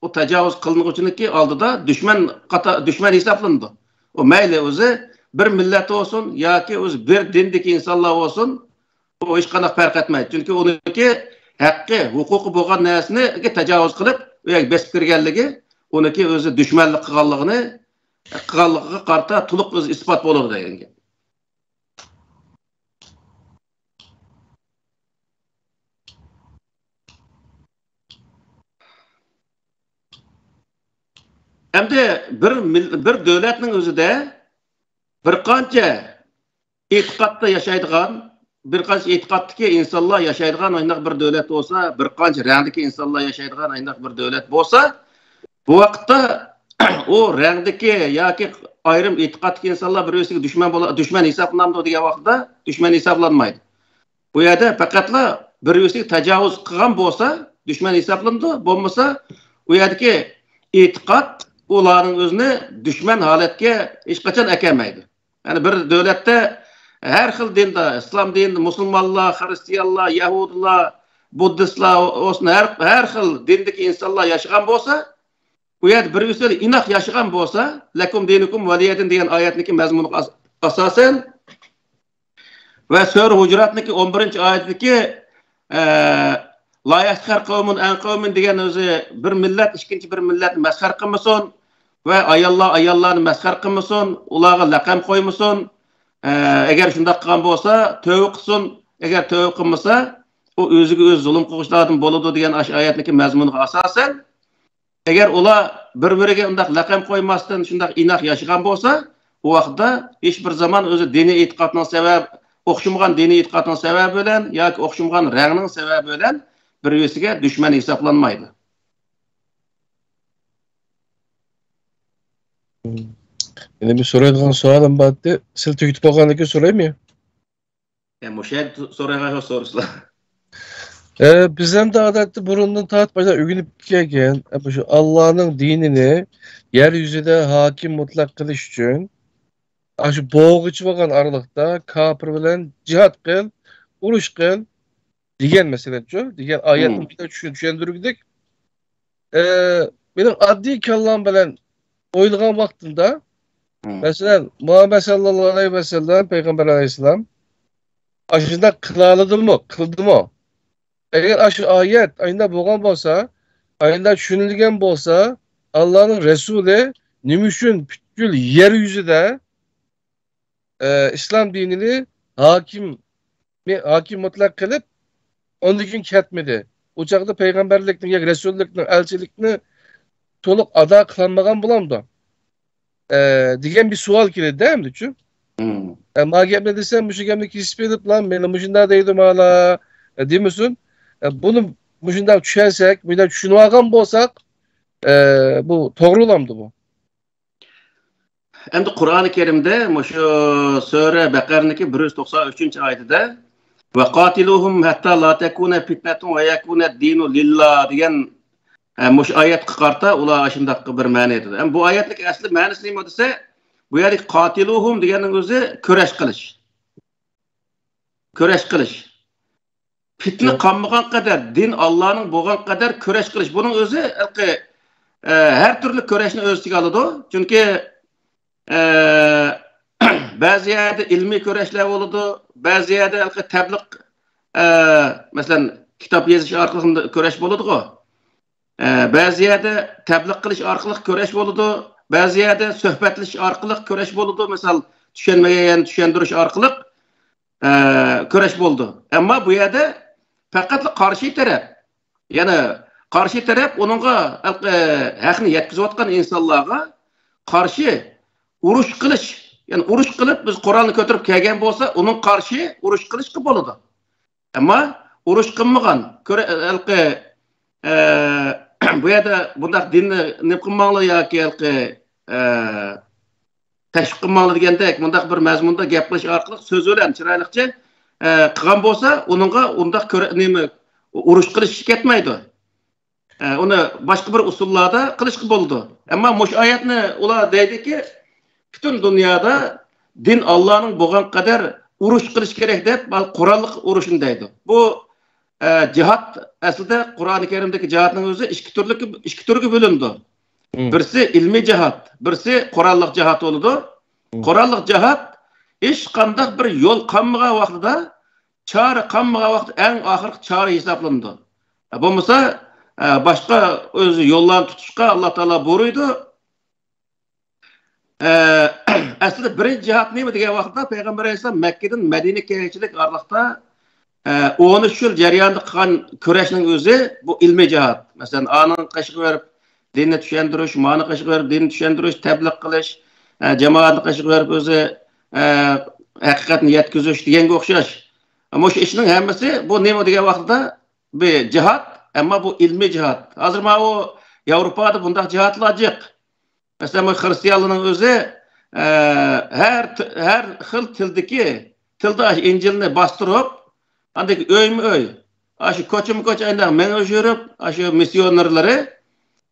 ئۇ تاجاۋۇز قىلىنغۇچىنىڭكى ئالدىدا دۈشمەن قاتا-، دۈشمەن ھېسابلىنىدۇ. ئۇ مەيلى ئۆزى بىر مىللەت بولسۇن ياكى ئۆزى بىر دىندىكى ئىنسانلار بولسۇن، ئۇ ھېچقانداق پەرق ئەتمەيدۇ. چۈنكى ئۇنىڭكى ھەققى، ھوقۇقى بولغان نەرسىنى تاجاۋۇز قىلىپ، ئۇ يەرگە بېسىپ كىرگەنلىكى، ئۇنىڭكى ئۆزى دۈشمەنلىك قىلغانلىقىنى، قىلغانلىقىغا قارىتا تولۇق ئۆزى ئىسپات بولىدۇ دېگەن گەپ. ئەمدى بىر مىل-، بىر دۆلەتنىڭ ئۆزىدە بىر قانچە ئېتىقادتا ياشايدىغان، بىر قانچە ئېتىقادتىكى ئىنسانلار ياشايدىغان ئانداق بىر دۆلەت بولسا، بىر قانچە رەڭدىكى ئىنسانلار ياشايدىغان ئانداق بىر دۆلەت بولسا، بۇ ۋاقىتتا ئۇ رەڭدىكى ياكى ئايرىم ئېتىقادتىكى ئىنسانلار بىر-بىرسىگە دۈشمەن بولا-، دۈشمەن ھېسابلىنامدۇ دېگەن ۋاقىتتا دۈشمەن ھېسابلانمايدۇ. بۇ يەردە پەقەتلا بىر-بىرسىگە تاجاۋۇز قىلغان بولسا، دۈشمەن ھېسابلىنىدۇ. بولمىسا، ئۇ يەردىكى ئېتىقاد ئۇلارنىڭ ئۆزىنى دۈشمەن ھالەتكە ھېچقاچان ئەكەلمەيدۇ. يەنى بىر دۆلەتتە ھەر خىل دىندا، ئىسلام دىنىدا، مۇسۇلمانلار، خرىستىيانلار، يەھۇدىيلار، بۇددىستلار بولسۇن، ھەر، ھەر خىل دىندىكى ئىنسانلار ياشىغان بولسا، ئۇ يەردە بىر-بىرسى بىلەن ئىناق ياشىغان بولسا، لەكۇم دىنۇكۇم ۋەلىيەدىن دېگەن ئايەتنىڭكى مەزمۇنىغا ئاس-، ئاساسەن، ۋە سۈرە ھۇجراتنىڭكى ئون بىرىنچى ئايىتىدىكى، ئە، لا يەسخەر قەۋمۇن ئەن قەۋمىن دېگەن ئۆزى بىر مىللەت ئىككىنچى بىر مىللەتنى مەسخەرە قىلمىسۇن ۋە ئاياللار ئاياللارنى مەسخەرە قىلمىسۇن، ئۇلارغا لەقەم قويمىسۇن. ئە، ئەگەر شۇنداق قىلغان بولسا، تۆۋە قىلسۇن. ئەگەر تۆۋە قىلمىسا، ئۇ ئۆزىگە ئۆزى زۇلۇم قىلغۇچىلاردىن بولىدۇ دېگەن ئاشۇ ئايەتنىڭكى مەزمۇنىغا ئاساسەن، ئەگەر ئۇلار بىر-بىرىگە ئۇنداق لەقەم قويماستىن شۇنداق ئىناق ياشىغان بولسا، ئۇ ۋاقىتتا ھېچ بىر زامان ئۆزى دىنىي ئېتىقادنىڭ سەۋەب، ئوخشىمىغان دىنىي ئېتىقادنىڭ سەۋەبى بىلەن ياكى ئوخشىمىغان رەڭنىڭ سەۋەبى بىلەن بىر-بىرسىگە دۈشمەن ھېسابلانمايدۇ. مېنىڭ بىر سورايدىغان سوئالىم بار ئىدى. سىلەر تۈگىتىپ بولغاندىن كېيىن سورايمۇ؟ ئە، مۇشۇ يەردە سورايغان سورىسىلا. ئە، بىز ھەمدە ئادەتتە بۇرۇندىن تارتىپ باشلاپ ئۆگىنىپ كەلگەن، ئە، مۇشۇ ئاللانىڭ دىنىنى يەر يۈزىدە ھاكىم مۇتلەق قىلىش ئۈچۈن، ئاشۇ بوغۇچى بولغان ئارىلىقتا كاپىر بىلەن جىھاد قىل، ئۇرۇش قىل دېگەن مەسىلەنچۇ، دېگەن ئايەتنى مم. بىزگە چۈشەن-، چۈشەندۈرگۈدەك. ئە، مېنىڭ ئاددىي كاللام بىلەن ئويلىغان ۋاقتىمدا، مم. مەسىلەن، مۇھەممەد ساللاللاھۇ ئەلەيھى ۋەسەللەم، پەيغەمبەر ئەلەيھىسسالام ئاشۇنداق قىلالىدىمۇ، قىلدىمۇ؟ ئەگەر ئاشۇ ئايەت ئايندا بولغان بولسا، ئايندا چۈشىنىلگەن بولسا، ئاللانىڭ رەسۇلى نېمە ئۈچۈن پۈتكۈل يەر يۈزىدە، ئە، ئىسلام دىنىنى ھاكىم، ھاكىم مۇتلەق قىلىپ، ئاندىن كېيىن كەتمىدى؟ ئۇ چاغدا پەيغەمبەرلىكنى ياكى رەسۇللۇقنى، ئەلچىلىكنى تولۇق ئادا قىلالمىغان بولامدۇ؟ ئە، دېگەن بىر سوئال كېلىدۇ ئەمدىچۇ. مم. ئە، ما گەپنى دېسەم، مۇشۇ گەپنى كېسىپ ئېلىپلا، مېنى مۇشۇنداق دەيدۇ مالا، ئە، دېمىسۇن. ئە، بۇنى مۇشۇنداق چۈشەنسەك، مۇشۇنداق چۈشىنىۋالغان بولساق، ئە، بۇ توغرا بولامدۇ بۇ؟ ئەمدى قۇرئانى كەرىمدە مۇشۇ سۈرە بەقەرىنىڭكى بىر يۈز توقسان ئۈچىنچى ئايىتىدە، ۋەقاتىلۇھۇم ھەتتا لا تەكۇنە پىتنەتۇن ۋە يەكۇنەد دىنۇ لىللا دېگەن، ئە، مۇشۇ ئايەتكە قارىتا ئۇلار ئاشۇنداق بىر مەنىدە. ئەمما بۇ ئايەتنىڭ ئەسلى مەنىسى نېمە دېسە، بۇ يەردىكى قاتىلۇھۇم دېگەننىڭ ئۆزى كۈرەش قىلىش. كۈرەش قىلىش. پىتنە قالمىغان قەدەر، دىن ئاللانىڭ بولغان قەدەر كۈرەش قىلىش. بۇنىڭ ئۆزى ھېلىقى، ئە، ھەر تۈرلۈك كۈرەشنى ئۆز ئىچىگە ئالىدۇ. چۈنكى، ئە، بەزى يەردە ئىلمىي كۈرەشلەر بولىدۇ، بەزى يەردە ھېلىقى تەبلىغ، ئە، مەسىلەن، كىتاب يېزىش ئارقىلىق كۈرەش بولىدىغۇ. ئە، بەزى يەردە تەبلىغ قىلىش ئارقىلىق كۈرەش بولىدۇ، بەزى يەردە سۆھبەتلىشىش ئارقىلىق كۈرەش بولىدۇ. مىسال، چۈشەنمىگەن يەرنى چۈشەندۈرۈش ئارقىلىق، ئە، كۈرەش بولىدۇ. ئەمما بۇ يەردە پەقەتلا قارشى تەرەپ، يەنى قارشى تەرەپ ئۇنىڭغا ھەق-، ھەقنى يەتكۈزۈۋاتقان ئىنسانلارغا قارشى ئۇرۇش قىلىش، يەنى ئۇرۇش قىلىپ، بىز قورالنى كۆتۈرۈپ كەلگەن بولسا، ئۇنىڭغا قارشى ئۇرۇش قىلىشقا بولىدۇ. ئەمما ئۇرۇش قىلمىغان، كۆرە-، ھېلىقى، ئە، بۇ يەردە بۇنداق دىننى نېمە قىلماڭلار ياكى ھېلىقى، ئە، تەشۋىق قىلماڭلار دېگەندەك، مۇنداق بىر مەزمۇندا گەپ قىلىش ئارقىلىق سۆز بىلەن چىرايلىقچە، ئە، قىلغان بولسا، ئۇنىڭغا ئۇنداق كۆرە-، نېمە، ئۇرۇش قىلىش كەتمەيدۇ. ئە، ئۇنى باشقا بىر ئۇسۇللاردا قىلىشقا بولىدۇ. ئەمما مۇشۇ ئايەتنى ئۇلار دەيدۇكى، پۈتۈن دۇنيادا دىن ئاللانىڭ بولغان قەدەر ئۇرۇش قىلىش كېرەك دەپ، قوراللىق ئۇرۇشنى دەيدۇ. بۇ، ئە، جىھاد ئەسلىدە قۇرئانى كەرىمدىكى جىھادنىڭ ئۆزى ئىككى تۈرلۈك، ئىككى تۈرگە بۆلۈنىدۇ. مم. بىرسى ئىلمىي جىھاد، بىرسى قوراللىق جىھاد بولىدۇ. مم. قوراللىق جىھاد ھېچقانداق بىر يول قالمىغان ۋاقتىدا، چارە قالمىغان ۋاقىت ئەڭ ئاخىرقى چارە ھېسابلىنىدۇ. بولمىسا، ئە، باشقا ئۆزى يوللارنى تۇتۇشقا ئاللا تائالا بۇيرۇيدۇ. ئە، ئەسلىدە بىرىنچى جىھاد نېمە دېگەن ۋاقىتتا، پەيغەمبەر ئەلەيھىسسالام مەككىدىن مەدىنىگە كەلگۈچىلىك ئارىلىقتا، ئە، ئون ئۈچ يىل جەريانىدا قىلغان كۈرەشنىڭ ئۆزى بۇ ئىلمىي جىھاد. مەسىلەن، ئانىڭ قېشىغا بېرىپ، دىننى چۈشەندۈرۈش، مانى قېشىغا بېرىپ دىننى چۈشەندۈرۈش، تەبلىغ قىلىش، ئە، جامائەتنى قېشىغا بېرىپ ئۆزى، ئە، ھەقىقەتنى يەتكۈزۈش دېگەنگە ئوخشاش. مۇشۇ ئىشنىڭ ھەممىسى بۇ نېمە دېگەن ۋاقىتتا بىر جىھاد، ئەمما بۇ ئىلمىي جىھاد. ھازىر ماۋۇ ياۋروپادا بۇنداق جىھادلار جىق. مەسىلەن، بۇ خرىستىيانلارنىڭ ئۆزى، ئە، ھەر ت-، ھەر خىل تىلدىكى، تىلدا ئىنجىلنى باستۇرۇپ، ئاندىن كېيىن ئۆيمۇ ئۆي، ئاشۇ كوچىمۇ كوچا ئانداق مېڭىپ يۈرۈپ، ئاشۇ مىسسىيونېرلىرى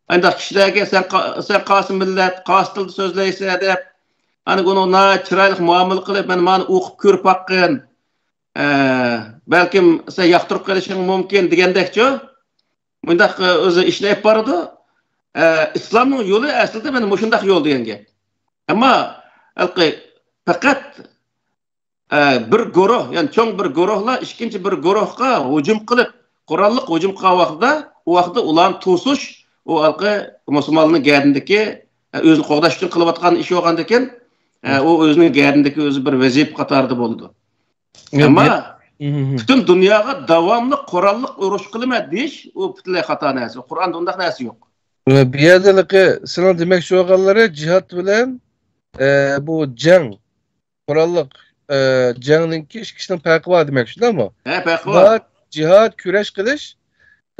ئانداق كىشىلەرگە، «سەن قا-، سەن قايسى مىللەت، قايسى تىلدا سۆزلەيسەن؟» دەپ، ئاندىن ئۇنىڭغا ناھايىتى چىرايلىق مۇئامىلە قىلىپ، «مەن مانا ئوقۇپ كۆرۈپ باققىن. ئە، بەلكىم سەن ياقتۇرۇپ قېلىشىڭ مۇمكىن» دېگەندەكچۇ. مۇنداق، ئە، ئۆزى ئىشنى ئېلىپ بارىدۇ. ئە، ئىسلامنىڭ يولى ئەسلىدە مانا مۇشۇنداق يول دېگەن گەپ. ئەمما ھېلىقى پەقەت، ئە، بىر گۇرۇھ، يەنى چوڭ بىر گۇرۇھلار ئىككىنچى بىر گۇرۇھقا ھۇجۇم قىلىپ، قوراللىق ھۇجۇم قىلغان ۋاقتىدا، ئۇ ۋاقىتتا ئۇلارنى توسۇش، ئۇ ھېلىقى مۇسۇلمانلارنىڭ گەدىنىدىكى، ئە، ئۆزىنى قوغداش ئۈچۈن قىلىۋاتقان ئىشى بولغاندىكىن، ئە، ئۇ ئۆزىنىڭ گەدىنىدىكى ئۆزى بىر ۋەزىپە قاتارىدا بولىدۇ. يا، ئەمما بۇ، مم، مم. پۈتۈن دۇنياغا داۋاملىق قوراللىق ئۇرۇش قىلىمەن دېيىش، ئۇ پۈتۈنلەي خاتا نەرسە. قۇرئاندا ئۇنداق نەرسە يوق. ۋە بۇ يەردە ھېلىقى سېنىڭ دېمەكچى بولغانلىرى جىھاد بىلەن، ئە، بۇ جەڭ، قوراللىق، ئە، جەڭنىڭكى ئىككىسىنىڭ پەرقى بار دېمەكچى، شۇنداقمۇ؟ ھە، پەرقى بار. جىھاد، جىھاد، كۈرەش قىلىش،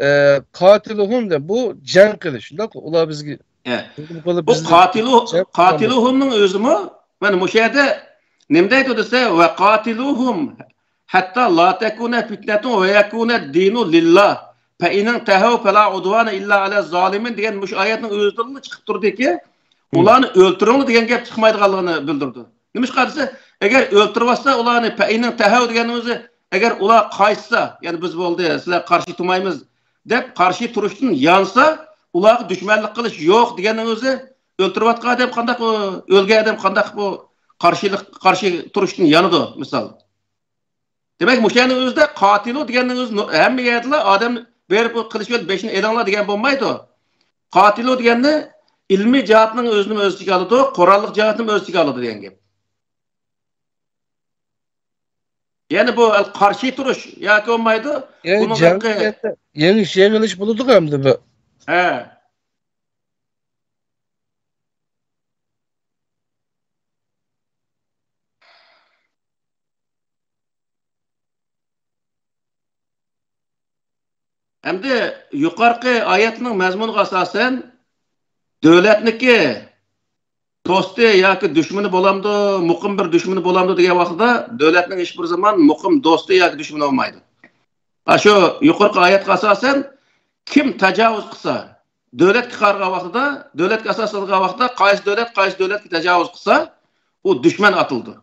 ئە، قاتىلۇھۇم دە، بۇ جەڭ قىلىش، شۇنداققۇ؟ ئۇلار بىزگە ھە. ھۇجۇم قىلىپ بۇ بىزنى قاتىلۇ-، جەڭ قىلغان قاتىلۇھۇمنىڭ ئۆزىمۇ، مانا مۇشۇ يەردە نېمە دەيدۇ دېسە، «ۋە قاتىلۇھۇم ھەتتا لا تەكۇنە فىتنەتۇن ۋە يەكۇنە دىنۇ لىللا. فەئىنىن تەھەۋ فەلا ئۇدۋانە ئىللا ئەلە زالىمىن» دېگەن مۇشۇ ئايەتنىڭ ئۆزىدىنلا چىقىپ تۇرىدۇكى، ھىم. ئۇلارنى ئۆلتۈرۈڭلار دېگەن گەپ چىقمايدىغانلىقىنى بىلدۈرىدۇ. نېمىشقا دېسە، ئەگەر ئۆلتۈرۈۋاتسا ئۇلارنى، پەئىنىن تەھەۋ دېگەننىڭ ئۆزى، ئەگەر ئۇلار قايتسا، يەنى «بىز بولدى، سىلەر قارشى تۇرمايمىز» دەپ قارشى تۇرۇشتىن يانسا، ئۇلارغا دۈشمەنلىك قىلىش يوق دېگەننىڭ ئۆزى، ئۆلتۈرۈۋاتقان ئادەم قانداق، ئۆلگەن ئادەم قانداق بۇ قارشىلىق، قارشى تۇرۇشتىن يانىدۇ، مىسال. دېمەك، مۇشۇ يەرنىڭ ئۆزىدە قاتىلۇ دېگەننىڭ ئۆزى نۇ-، ھەممە يەردىلا ئادەم بېرىپ بۇ قىلىچ بىلەن بېشىنى ئېلىڭلار دېگەن بولمايدۇ. قاتىلۇ دېگەننى ئىلمىي جەھەتنىڭ ئۆزىنىمۇ ئۆز ئىچىگە ئالىدۇ، قوراللىق جەھەتنىمۇ ئۆز ئىچىگە ئالىدۇ دېگەن گەپ. يەنى بۇ قارشى تۇرۇش ياكى بولمايدۇ. يەنى بۇنىڭ جەڭ ھەققى دېگەندە يېڭىش، يېڭىلىش بولىدۇ ئەمدى بۇ. ھە. ئەمدى يۇقىرىقى ئايەتنىڭ مەزمۇنىغا ئاساسەن، دۆلەتنىكى دوستى ياكى دۈشمىنى بولامدۇ، مۇقىم بىر دۈشمىنى بولامدۇ دېگەن ۋاقتىدا، دۆلەتنىڭ ھېچبىر زامان مۇقىم دوستى ياكى دۈشمىنى بولمايدۇ. ئاشۇ يۇقىرىقى ئايەتكە ئاساسەن، كىم تاجاۋۇز قىلسا، دۆلەتكە قارىغان ۋاقتىدا، دۆلەتكە ئاساسلانغان ۋاقتىدا قايسى دۆلەت قايسى دۆلەتكە تاجاۋۇز قىلسا، ئۇ دۈشمەن ئاتىلىدۇ.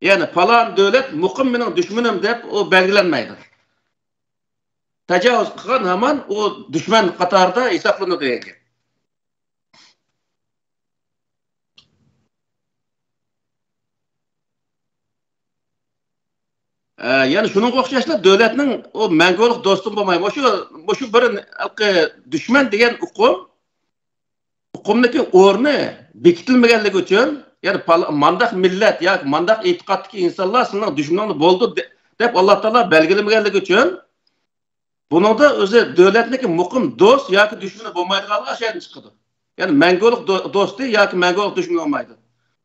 يەنى پالان دۆلەت مۇقىم مېنىڭ دۈشمىنىم دەپ ئۇ بەلگىلەنمەيدۇ. تاجاۋۇز قىلغان ھامان ئۇ دۈشمەن قاتارىدا ھېسابلىنىدۇ دېگەن گەپ. ئە، يەنە شۇنىڭغا ئوخشاشلا دۆلەتنىڭ ئۇ مەڭگۈلۈك دوستى بولماي، مۇشۇ، مۇشۇ بىر ھېلىقى دۈشمەن دېگەن ئۇقۇم، ئۇقۇمدىكى ئورنى بېكىتىلمىگەنلىكى ئۈچۈن، يەنى پال-، مانداق مىللەت ياكى مانداق ئېتىقادتىكى ئىنسانلار سېنىڭ دۈشمىنىڭ بولىدۇ دە-، دەپ ئاللا تائالا بەلگىلىمىگەنلىكى ئۈچۈن، بۇنىڭدا ئۆزى دۆلەتنىڭكى مۇقىم دوست ياكى دۈشمىنى بولمايدىغانلىقى ئاشۇ يەردىن چىقىدۇ. يەنى مەڭگۈلۈك دو-، دوستى ياكى مەڭگۈلۈك دۈشمىنى بولمايدۇ.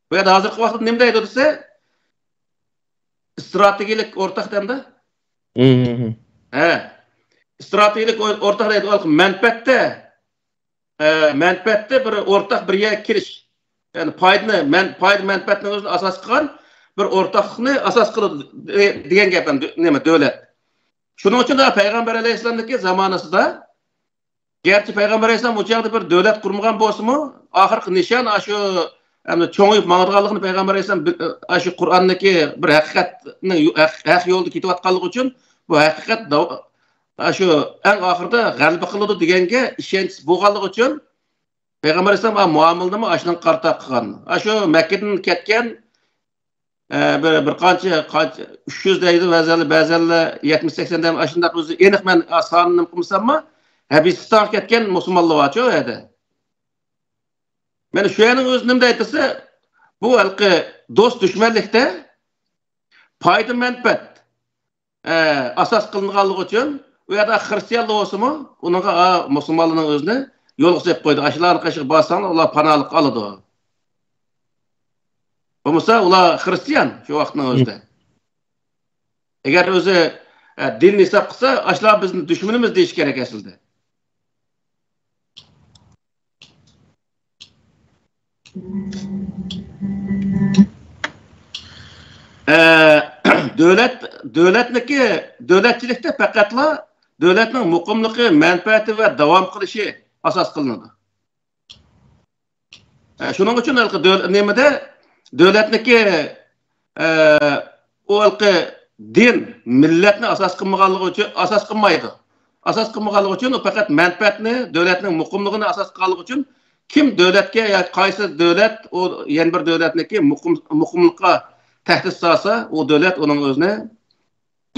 بۇ يەردە ھازىرقى ۋاقىتتا نېمە دەيدۇ دېسە، ئىستراتېگىيەلىك ئورتاق دەمدە؟ مم. ھە. ئىستراتېگىيەلىك ئو-، ئورتاق دەيدۇ. مەنپەئەتتە، ئە، مەنپەئەتتە بىر ئورتاق بىر يەرگە كېلىش. يەنى پايدىنى، مەن-، پايدا مەنپەئەتنى ئۆزىنى ئاساس قىلغان بىر ئورتاقلىقنى ئاساس قىلىدۇ دېگەن گەپ، ئەمدى نېمە، دۆلەت. شۇنىڭ ئۈچۈن پەيغەمبەر ئەلەيھىسسالامنىڭكى زامانىسىدا، گەرچە پەيغەمبەر ئەلەيھىسسالام ئۇ چاغدا بىر دۆلەت قۇرمىغان بولسىمۇ، ئاخىرقى نىشان ئاشۇ، ئەمدى چوڭىيىپ ماڭىدىغانلىقىنى پەيغەمبەر ئەلەيھىسسالام بىل-، ئاشۇ قۇرئاندىكى بىر ھەقىقەتنىڭ يو-، ھەق، ھەق يولدا كېتىۋاتقانلىقى ئۈچۈن، بۇ ھەقىقەت داۋ-، ئاشۇ ئەڭ ئاخىرىدا غەلىبە قىلىدۇ دېگەنگە ئىشەنچ بولغانلىقى ئۈچۈن، پەيغەمبەر ئەلەيھىسسالام مۇئامىلىنىمۇ ئاشۇنىڭغا قارىتا قىلغان. ئاشۇ مەككىدىن كەتكەن، ئە، بىر، بىر قانچە، قانچە، ئۈچ يۈز دەيدۇ، بەزىلەر، بەزىلەر يەتمىش سەكسەن دەيدۇ، ئاشۇنداق ئۆزى ئېنىق مەن سانىنى قىلمىساممۇ، ھەبىسىستانغا كەتكەن مۇسۇلمانلار بارچۇ ئۇ يەردە. مانا شۇ يەرنىڭ ئۆزى نېمە دەيدۇ دېسە، بۇ ھېلىقى دوست دۈشمەنلىكتە پايدا مەنپەئەت ئە، ئاساس قىلىنغانلىقى ئۈچۈن، ئۇ يەردە خىرىستىيانلار بولسىمۇ، ئۇنىڭغا، ئا، مۇسۇلمانلارنىڭ ئۆزىنى يولغا سېلىپ قويدى. ئاشۇلارنىڭ قېشىغا بارساڭلار، ئۇلار پاناھلىق ئالىدۇ. بولمىسا ئۇلار خىرىستىيان شۇ ۋاقىتنىڭ ئۆزىدە. ئەگەر ئۆزى، ئە، دىننى ھېساب قىلسا، ئاشۇلار بىزنىڭ دۈشمىنىمىز دېيىش كېرەك ئەسلىدە. ئە، دۆلەت، دۆلەتنىكى، دۆلەتچىلىكتە پەقەتلا دۆلەتنىڭ مۇقىملىقى، مەنپەئەتى ۋە داۋام قىلىشى ئاساس قىلىنىدۇ. ئە، شۇنىڭ ئۈچۈن ھېلىقى دۆل-، نېمىدە دۆلەتنىكى، ئە، ئۇ ھېلىقى دىن مىللەتنى ئاساس قىلمىغانلىقى ئۈچۈن، ئاساس قىلمايدۇ. ئاساس قىلمىغانلىقى ئۈچۈن ئۇ پەقەت مەنپەئەتنى، دۆلەتنىڭ مۇقىملىقىنى ئاساس قىلغانلىقى ئۈچۈن كىم دۆلەتكە ياكى قايسى دۆلەت ئۇ يەنە بىر دۆلەتنىكى مۇقىم-، مۇقىملىققا تەھدىت سالسا، ئۇ دۆلەت ئۇنىڭ ئۆزىنى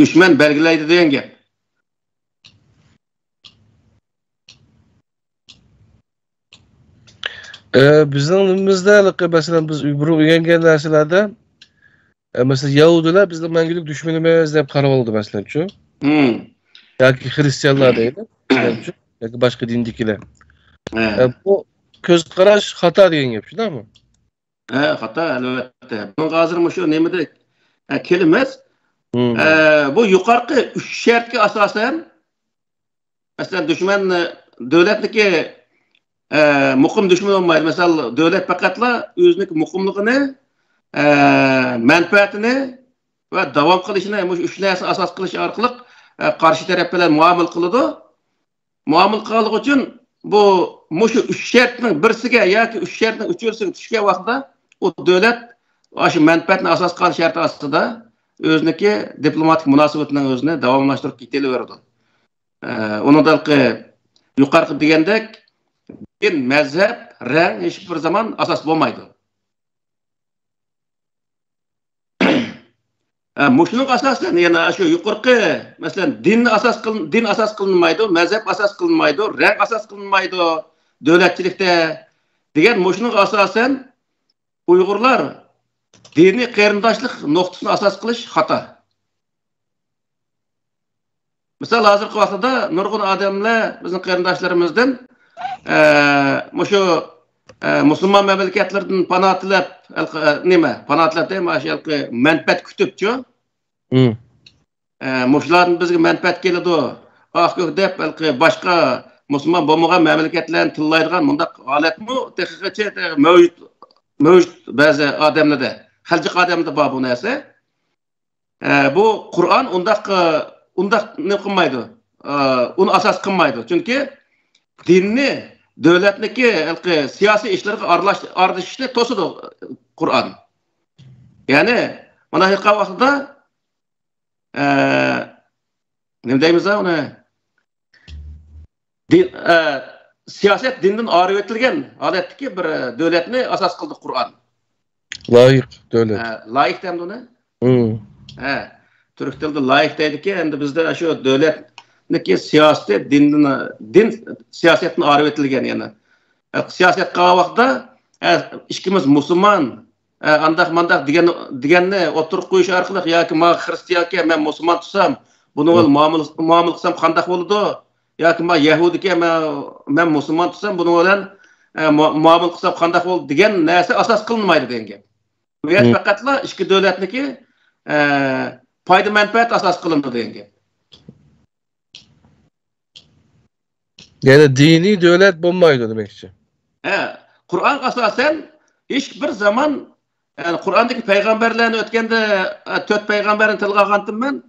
دۈشمەن بەلگىلەيدۇ دېگەن گەپ. ئە، بىزنىڭ دىنىمىزدا، ھېلىقى، مەسىلەن، بىز بۇرۇن ئۆگەنگەن نەرسىلەردە، ئە، مەسىلەن، يەھۇدىيلار بىزنىڭ مەڭگۈلۈك دۈشمىنىمىز دەپ قارىۋالىدۇ، مەسىلەنچۇ. مم. ياكى خىرىستىيانلار دەيدۇ، مەسىلەنچۇ. ياكى باشقا دىندىكىلەر. ھە. ئە، بۇ كۆز قاراش خاتا دېگەن گەپ، شۇنداقمۇ؟ ھە، خاتا، ئەلۋەتتە. بۇنىڭغا ھازىر مۇشۇ نېمىدە، ئە، كېلىمىز. مم. ئە، بۇ يۇقىرىقى ئۈچ شەرتكە ئاساسەن، مەسىلەن، دۈشمەن، ئە، دۆلەتنىكى، ئە، مۇقىم دۈشمىنى بولمايدۇ. مىسال، دۆلەت پەقەتلا ئۆزىنىڭ مۇقىملىقىنى، ئە، مەنپەئەتىنى ۋە داۋام قىلىشىنى مۇشۇ ئۈچ نەرسىنى ئاساس قىلىش ئارقىلىق، ئە، قارشى تەرەپ بىلەن مۇئامىلە قىلىدۇ. مۇئامىلە قىلغانلىقى ئۈچۈن بۇ، مۇشۇ ئۈچ شەرتنىڭ بىرسىگە ياكى ئۈچ شەرتنىڭ ئۈچىنچىسىگە چۈشكەن ۋاقىتتا، ئۇ دۆلەت ئاشۇ مەنپەئەتنى ئاساس قىلغان شەرت ئاستىدا ئۆزىنىڭكى دىپلوماتىك مۇناسىۋىتىنىڭ ئۆزىنى داۋاملاشتۇرۇپ كېتىۋېرىدۇ. ئە، ئۇنىڭدا ھېلىقى يۇقىرىقى دېگەندەك دىن، مەزھەپ، رەڭ ھېچ بىر زامان ئاساس بولمايدۇ. ئە، مۇشۇنىڭغا ئاساسەن يەنە شۇ يۇقىرىقى، مەسىلەن، دىن ئاساس قىل-، دىن ئاساس قىلىنمايدۇ، مەزھەپ ئاساس قىلىنمايدۇ، رەڭ ئاساس قىلىنمايدۇ دۆلەتچىلىكتە دېگەن مۇشۇنىڭغا ئاساسەن ئۇيغۇرلار دىنىي قېرىنداشلىق نۇقتىسىنى ئاساس قىلىش خاتا. مىسال، ھازىرقى ۋاقىتتا نۇرغۇن ئادەملەر بىزنىڭ قېرىنداشلىرىمىزدىن، ئە، مۇشۇ، ئە، مۇسۇلمان مەملىكەتلىرىدىن پانا تىلەپ، ھېلىقى، ئە، نېمە، پانا تىلەپ دەيمەن، مۇشۇ ھېلىقى مەنپەئەت كۈتۈپچۇ. مم. ئە، مۇشۇلاردىن بىزگە مەنپەئەت كېلىدۇ، ئاق كۆك دەپ، ھېلىقى باشقا مۇسۇلمان بولمىغان مەملىكەتلەرنى تىللايدىغان مۇنداق ھالەتمۇ تېخىغىچە مەۋجۇت، مەۋجۇت بەزى ئادەملەردە، خەلجىق ئادەملەردە بار بۇ نەرسە. ئە، بۇ قۇرئان ئۇنداق، ئە، ئۇنداق نېمە قىلمايدۇ، ئە، ئۇنى ئاساس قىلمايدۇ. چۈنكى دىننى دۆلەتنىڭكى ھېلىقى سىياسىي ئىشلىرىغا ئارىلاش-، ئارىلىشىشنى توسىدۇ قۇرئان. يەنى، مانا ھېلىقى ۋاقتىدا، ئە، نېمە دەيمىز ئۇنى؟ دىن، ئە، سىياسەت دىندىن ئايرىۋېتىلگەن ھالەتتىكى بىر، ئە، دۆلەتنى ئاساس قىلدى قۇرئان. لايىق دۆلەت. ئە، لايىق دەمدۇ ئۇنى؟ مم. ھە، تۈرك تىلىدا لايىق دەيدىكەن، ئەمدى بىزدە شۇ دۆلەتنىڭكى سىياسىتى دىندىن، دىن سىياسەتتىن ئايرىۋېتىلگەن يەنە. ئە، سىياسەت قىلغان ۋاقىتتا، ئە، ئىككىمىز مۇسۇلمان، ئە، ئانداق مانداق دېگەن، دېگەننى ئوتتۇرىغا قويۇش ئارقىلىق ياكى ماڭا خىرىستىيانكەن، مەن مۇسۇلمان تۇرسام، بۇنىڭ بىلەن مۇئامىلە، مۇئامىلە قىلسام قانداق بولىدۇ؟ ياكى مانا يەھۇدىيكەن، مەن، مەن مۇسۇلمان تۇرسام، بۇنىڭ بىلەن، ئە، مۇ-، مۇئامىلە قىلسام قانداق بولىدۇ دېگەن نەرسە ئاساس قىلىنمايدۇ دېگەن گەپ. بۇ يەردە مم. پەقەتلا ئىككى دۆلەتنىڭكى، ئە، پايدا مەنپەئەت ئاساس قىلىنىدۇ دېگەن گەپ. يەنى دىنىي دۆلەت بولمايدۇ دېمەكچى. ھە، قۇرئانغا ئاساسەن ھېچ بىر زامان، يەنى قۇرئاندىكى پەيغەمبەرلەرنى ئۆتكەندە، ئە، تۆت پەيغەمبەرنى تىلغا ئالغانتىمەن.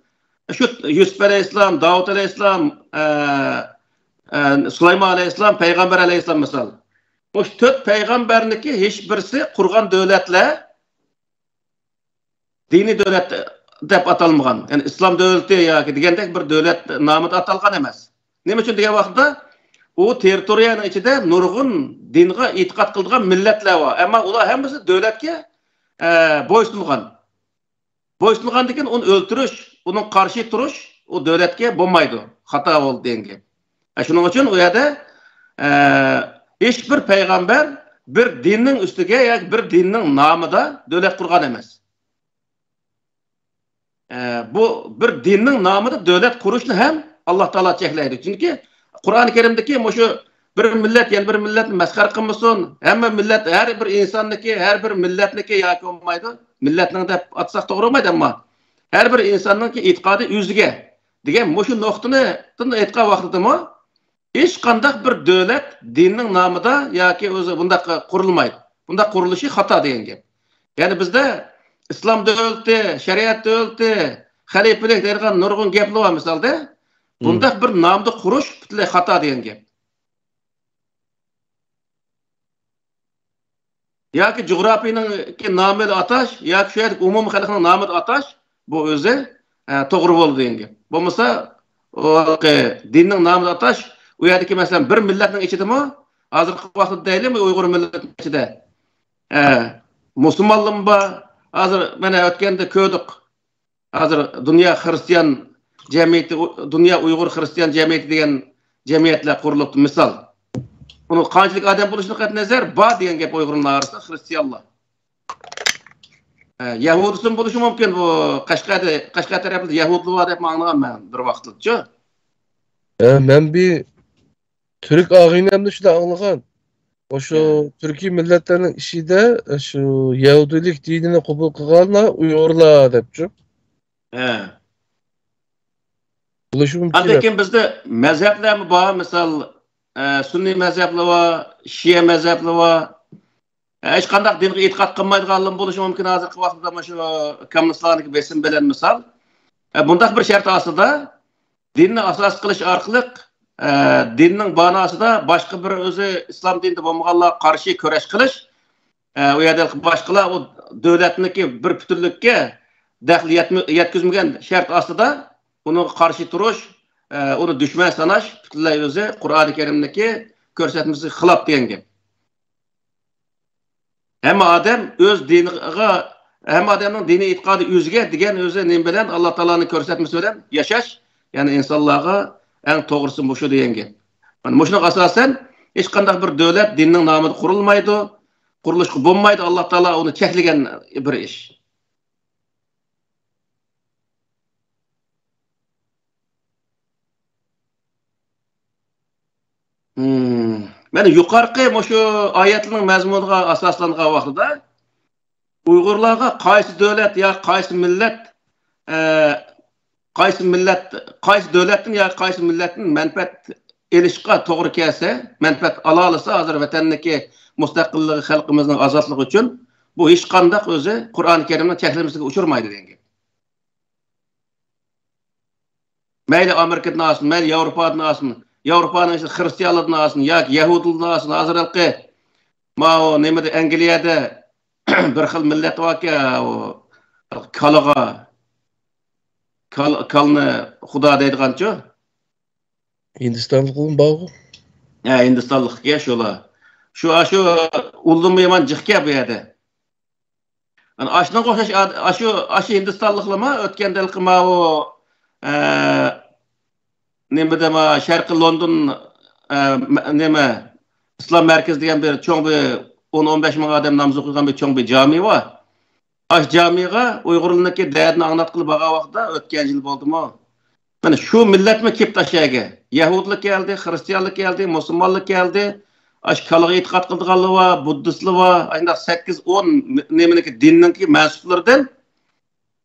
شۇ يۈسۈپ ئەلەيھىسسالام، داۋۇت ئەلەيھىسسالام، ئە، ئە، سۇلايمان ئەلەيھىسسالام، پەيغەمبەر ئەلەيھىسسالام مىسال. مۇشۇ تۆت پەيغەمبەرنىڭكى ھېچ بىرسى قۇرغان دۆلەتلەر دىنىي دۆلەت دەپ ئاتالمىغان، يەنى ئىسلام دۆلىتى ياكى دېگەندەك بىر دۆلەت نامىدا ئاتالغان ئەمەس. نېمە ئۈچۈن دېگەن ۋاقىتتا، ئۇ تېررىتورىيەنىڭ ئىچىدە نۇرغۇن دىنغا ئېتىقاد قىلىدىغان مىللەتلەر بار. ئەمما ئۇلار ھەممىسى دۆلەتكە، ئە، بويسۇنغان. بويسۇنغاندىن كېيىن ئۇنى ئۆلتۈرۈش، ئۇنىڭغا قارشى تۇرۇش ئۇ دۆلەتكە بولمايدۇ. خاتا بولدى دېگەن گەپ. ئە، شۇنىڭ ئۈچۈن ئۇ يەردە، ئە، ھېچ بىر پەيغەمبەر بىر دىننىڭ ئۈستىگە ياكى بىر دىننىڭ نامىدا دۆلەت قۇرغان ئەمەس. ئە، بۇ بىر دىننىڭ نامىدا دۆلەت قۇرۇشنى ھەم ئاللا تائالا چەكلەيدۇ. چۈنكى قۇرئان كەرىمدىكى مۇشۇ، بىر مىللەت يەنە بىر مىللەتنى مەسخەرە قىلمىسۇن. ھەممە مىللەت، ھەر بىر ئىنساننىڭكى، ھەر بىر مىللەتنىكى ياكى بولمايدۇ، مىللەتنىڭ دەپ ئاتىساق توغرا بولمايدۇ، ئەمما ھەر بىر ئىنساننىڭكى ئېتىقادى ئۆزىگە دېگەن مۇشۇ نۇقتىنى ئېيتقان ۋاقتىدىمۇ، ھېچقانداق بىر دۆلەت دىننىڭ نامىدا ياكى ئۆزى بۇنداق قۇرۇلمايدۇ. بۇنداق قۇرۇلۇشى خاتا دېگەن گەپ. يەنى بىزدە ئىسلام دۆلىتى، شەرىئەت دۆلىتى، خەلىپىلىك دەيدىغان نۇرغۇن گەپلەر بار مىسالدا. بۇنداق بىر نامدا قۇرۇش پۈتۈنلەي خاتا دېگەن گەپ. ياكى جۇغراپىيىنىڭكى نامى بىلەن ئاتاش، ياكى شۇ يەردىكى ئومۇمىي خەلقنىڭ نامى بىلەن ئاتاش، بۇ ئۆزى، ئە، توغرا بولىدۇ دېگەن گەپ. بولمىسا، ئۇ دىننىڭ نامى بىلەن ئاتاش، ئۇ يەردىكى، مەسىلەن، بىر مىللەتنىڭ ئىچىدىمۇ، ھازىرقى ۋاقىتتا دەيلى، ئۇيغۇر مىللىتىنىڭ ئىچىدە، ئە، مۇسۇلمانلارمۇ بار. ھازىر مانا ئۆتكەندە كۆردۇق. ھازىر دۇنيا خىرىستىيان جەمئىيىتى، دۇنيا ئۇيغۇر خىرىستىيان جەمئىيىتى دېگەن جەمئىيەتلەر قۇرۇلۇپتۇ، مىسال. بۇنىڭ قانچىلىك ئادەم بولۇشىدىن قەتئىينەزەر، بار دېگەن گەپ ئۇيغۇرلار ئارىسىدا خىرىستىيانلار. ئە، يەھۇدىيسىمۇ بولۇشى مۇمكىن، بۇ قەشقەردە، قەشقەر تەرەپلىرىدە يەھۇدىيلار بار دەپ ئاڭلىغان مەن بىر ۋاقىتتا. ئە، مەن بىر تۈرك ئاغىنەمدىن شۇنداق ئاڭلىغان. ئاشۇ تۈركىي مىللەتلەرنىڭ ئىچىدە، ئاشۇ يەھۇدىيلىك دىنىنى قوبۇل قىلغانلار ئۇيغۇرلار دەپچۇ. ھە. بولۇشى مۇمكىن. ئاندىن كېيىن بىزدە مەزھەپلەرمۇ بار، مىسال، ئە، سۈننىي مەزھەپلەر بار، شىئە مەزھەپلەر بار. ئە، ھېچقانداق دىنغا ئېتىقاد قىلمايدىغانلار بولۇشى مۇمكىن، ھازىرقى ۋاقىتتا مۇشۇ كوممۇنىستلارنىڭكى بېسىمى بىلەن مىسال. ئە، بۇنداق بىر شەرت ئاستىدا دىننى ئاساس قىلىش ئارقىلىق، ئە، دىننىڭ باناسىدا باشقا بىر ئۆزى ئىسلام دىنىدا بولمىغانلارغا قارشى كۈرەش قىلىش، ئە، ئۇ يەردە باشقىلار ئۇ دۆلەتنىڭكى بىر پۈتۈنلۈككە دەخلى يەتمە-، يەتكۈزمىگەن شەرت ئاستىدا ئۇنىڭغا قارشى تۇرۇش، ئە، ئۇنى دۈشمەن ساناش پۈتۈنلەي ئۆزى قۇرئانى كەرىمدىكى كۆرسەتمىسىگە خىلاپ دېگەن گەپ. ھەممە ئادەم ئۆز دىنىغا، ھەممە ئادەمنىڭ دىنىي ئېتىقادى ئۆزىگە دېگەن ئۆزى نېمە بىلەن؟ ئاللا تائالانىڭ كۆرسەتمىسى بىلەن ياشاش، يەنى ئىنسانلارغا ئەڭ توغرىسى مۇشۇ دېگەن گەپ. مانا مۇشۇنىڭغا ئاساسەن، ھېچقانداق بىر دۆلەت دىننىڭ نامىدا قۇرۇلمايدۇ، قۇرۇلۇشقا بولمايدۇ، ئاللا تائالا ئۇنى چەكلىگەن بىر ئىش. مم. مانا يۇقىرىقى مۇشۇ ئايەتنىڭ مەزمۇنىغا ئاساسلانغان ۋاقتىدا ئۇيغۇرلارغا قايسى دۆلەت يا قايسى مىللەت، ئە، قايسى مىللەت، قايسى دۆلەتتىن يا قايسى مىللەتتىن مەنپەئەت ئېلىشقا توغرا كەلسە، مەنپەئەت ئالالىسا، ھازىر ۋەتەننىڭكى مۇستەقىللىقى، خەلقىمىزنىڭ ئازادلىقى ئۈچۈن بۇ ھېچقانداق ئۆزى قۇرئانى كەرىمنىڭ چەكلىمىسىگە ئۇچرىمايدۇ دېگەن گەپ. مەيلى ئامېرىكىدىن ئالسۇن، مەيلى ياۋروپادىن ئالسۇن، ياۋروپانىڭ ئىچىدە خىرىستىيانلاردىن ئالسۇن ياكى يەھۇدىيلاردىن ئالسۇن، ھازىر ھېلىقى ماۋۇ نېمىدە، ئەنگلىيەدە بىر خىل مىللەت باركەن، ئۇ كالىغا، كال-، كالىنى خۇدا دەيدىغانچۇ؟ ھىندىستانلىقلىرىمۇ بارغۇ. ھە، ھىندىستانلىقكەن شۇلار. شۇ، ئاشۇ ئۇلىمۇ يامان جىقكەن بۇ يەردە. ئەنە ئاشۇنىڭغا ئوخشاش ئاد-، ئاشۇ، ئاشۇ ھىندىستانلىقلارمۇ ئۆتكەندە ھېلىقى ماۋۇ، ئە، نېمىدە، ما، شەرقىي لوندون، ئە، مە-، نېمە، ئىسلام مەركىزى دېگەن بىر چوڭ بىر ئون، ئون بەش مىڭ ئادەم ناماز ئوقۇيدىغان بىر چوڭ بىر جامى بار. ئاشۇ جامىغا ئۇيغۇرلارنىڭكى دەردىنى ئاڭلاتقىلى بارغان ۋاقىتتا ئۆتكەن يىل بولدىمۇ؟ مانا شۇ مىللەتمۇ كېلىپتۇ ئاشۇ يەرگە. يەھۇدىيلار كەلدى، خىرىستىيانلار كەلدى، مۇسۇلمانلار كەلدى. ئاشۇ كالىغا ئېتىقاد قىلىدىغانلار بار، بۇددىستلار بار. ئاشۇنداق سەككىز، ئون نېمىنىڭكى، دىننىڭكى مەنسۇپلىرىدىن،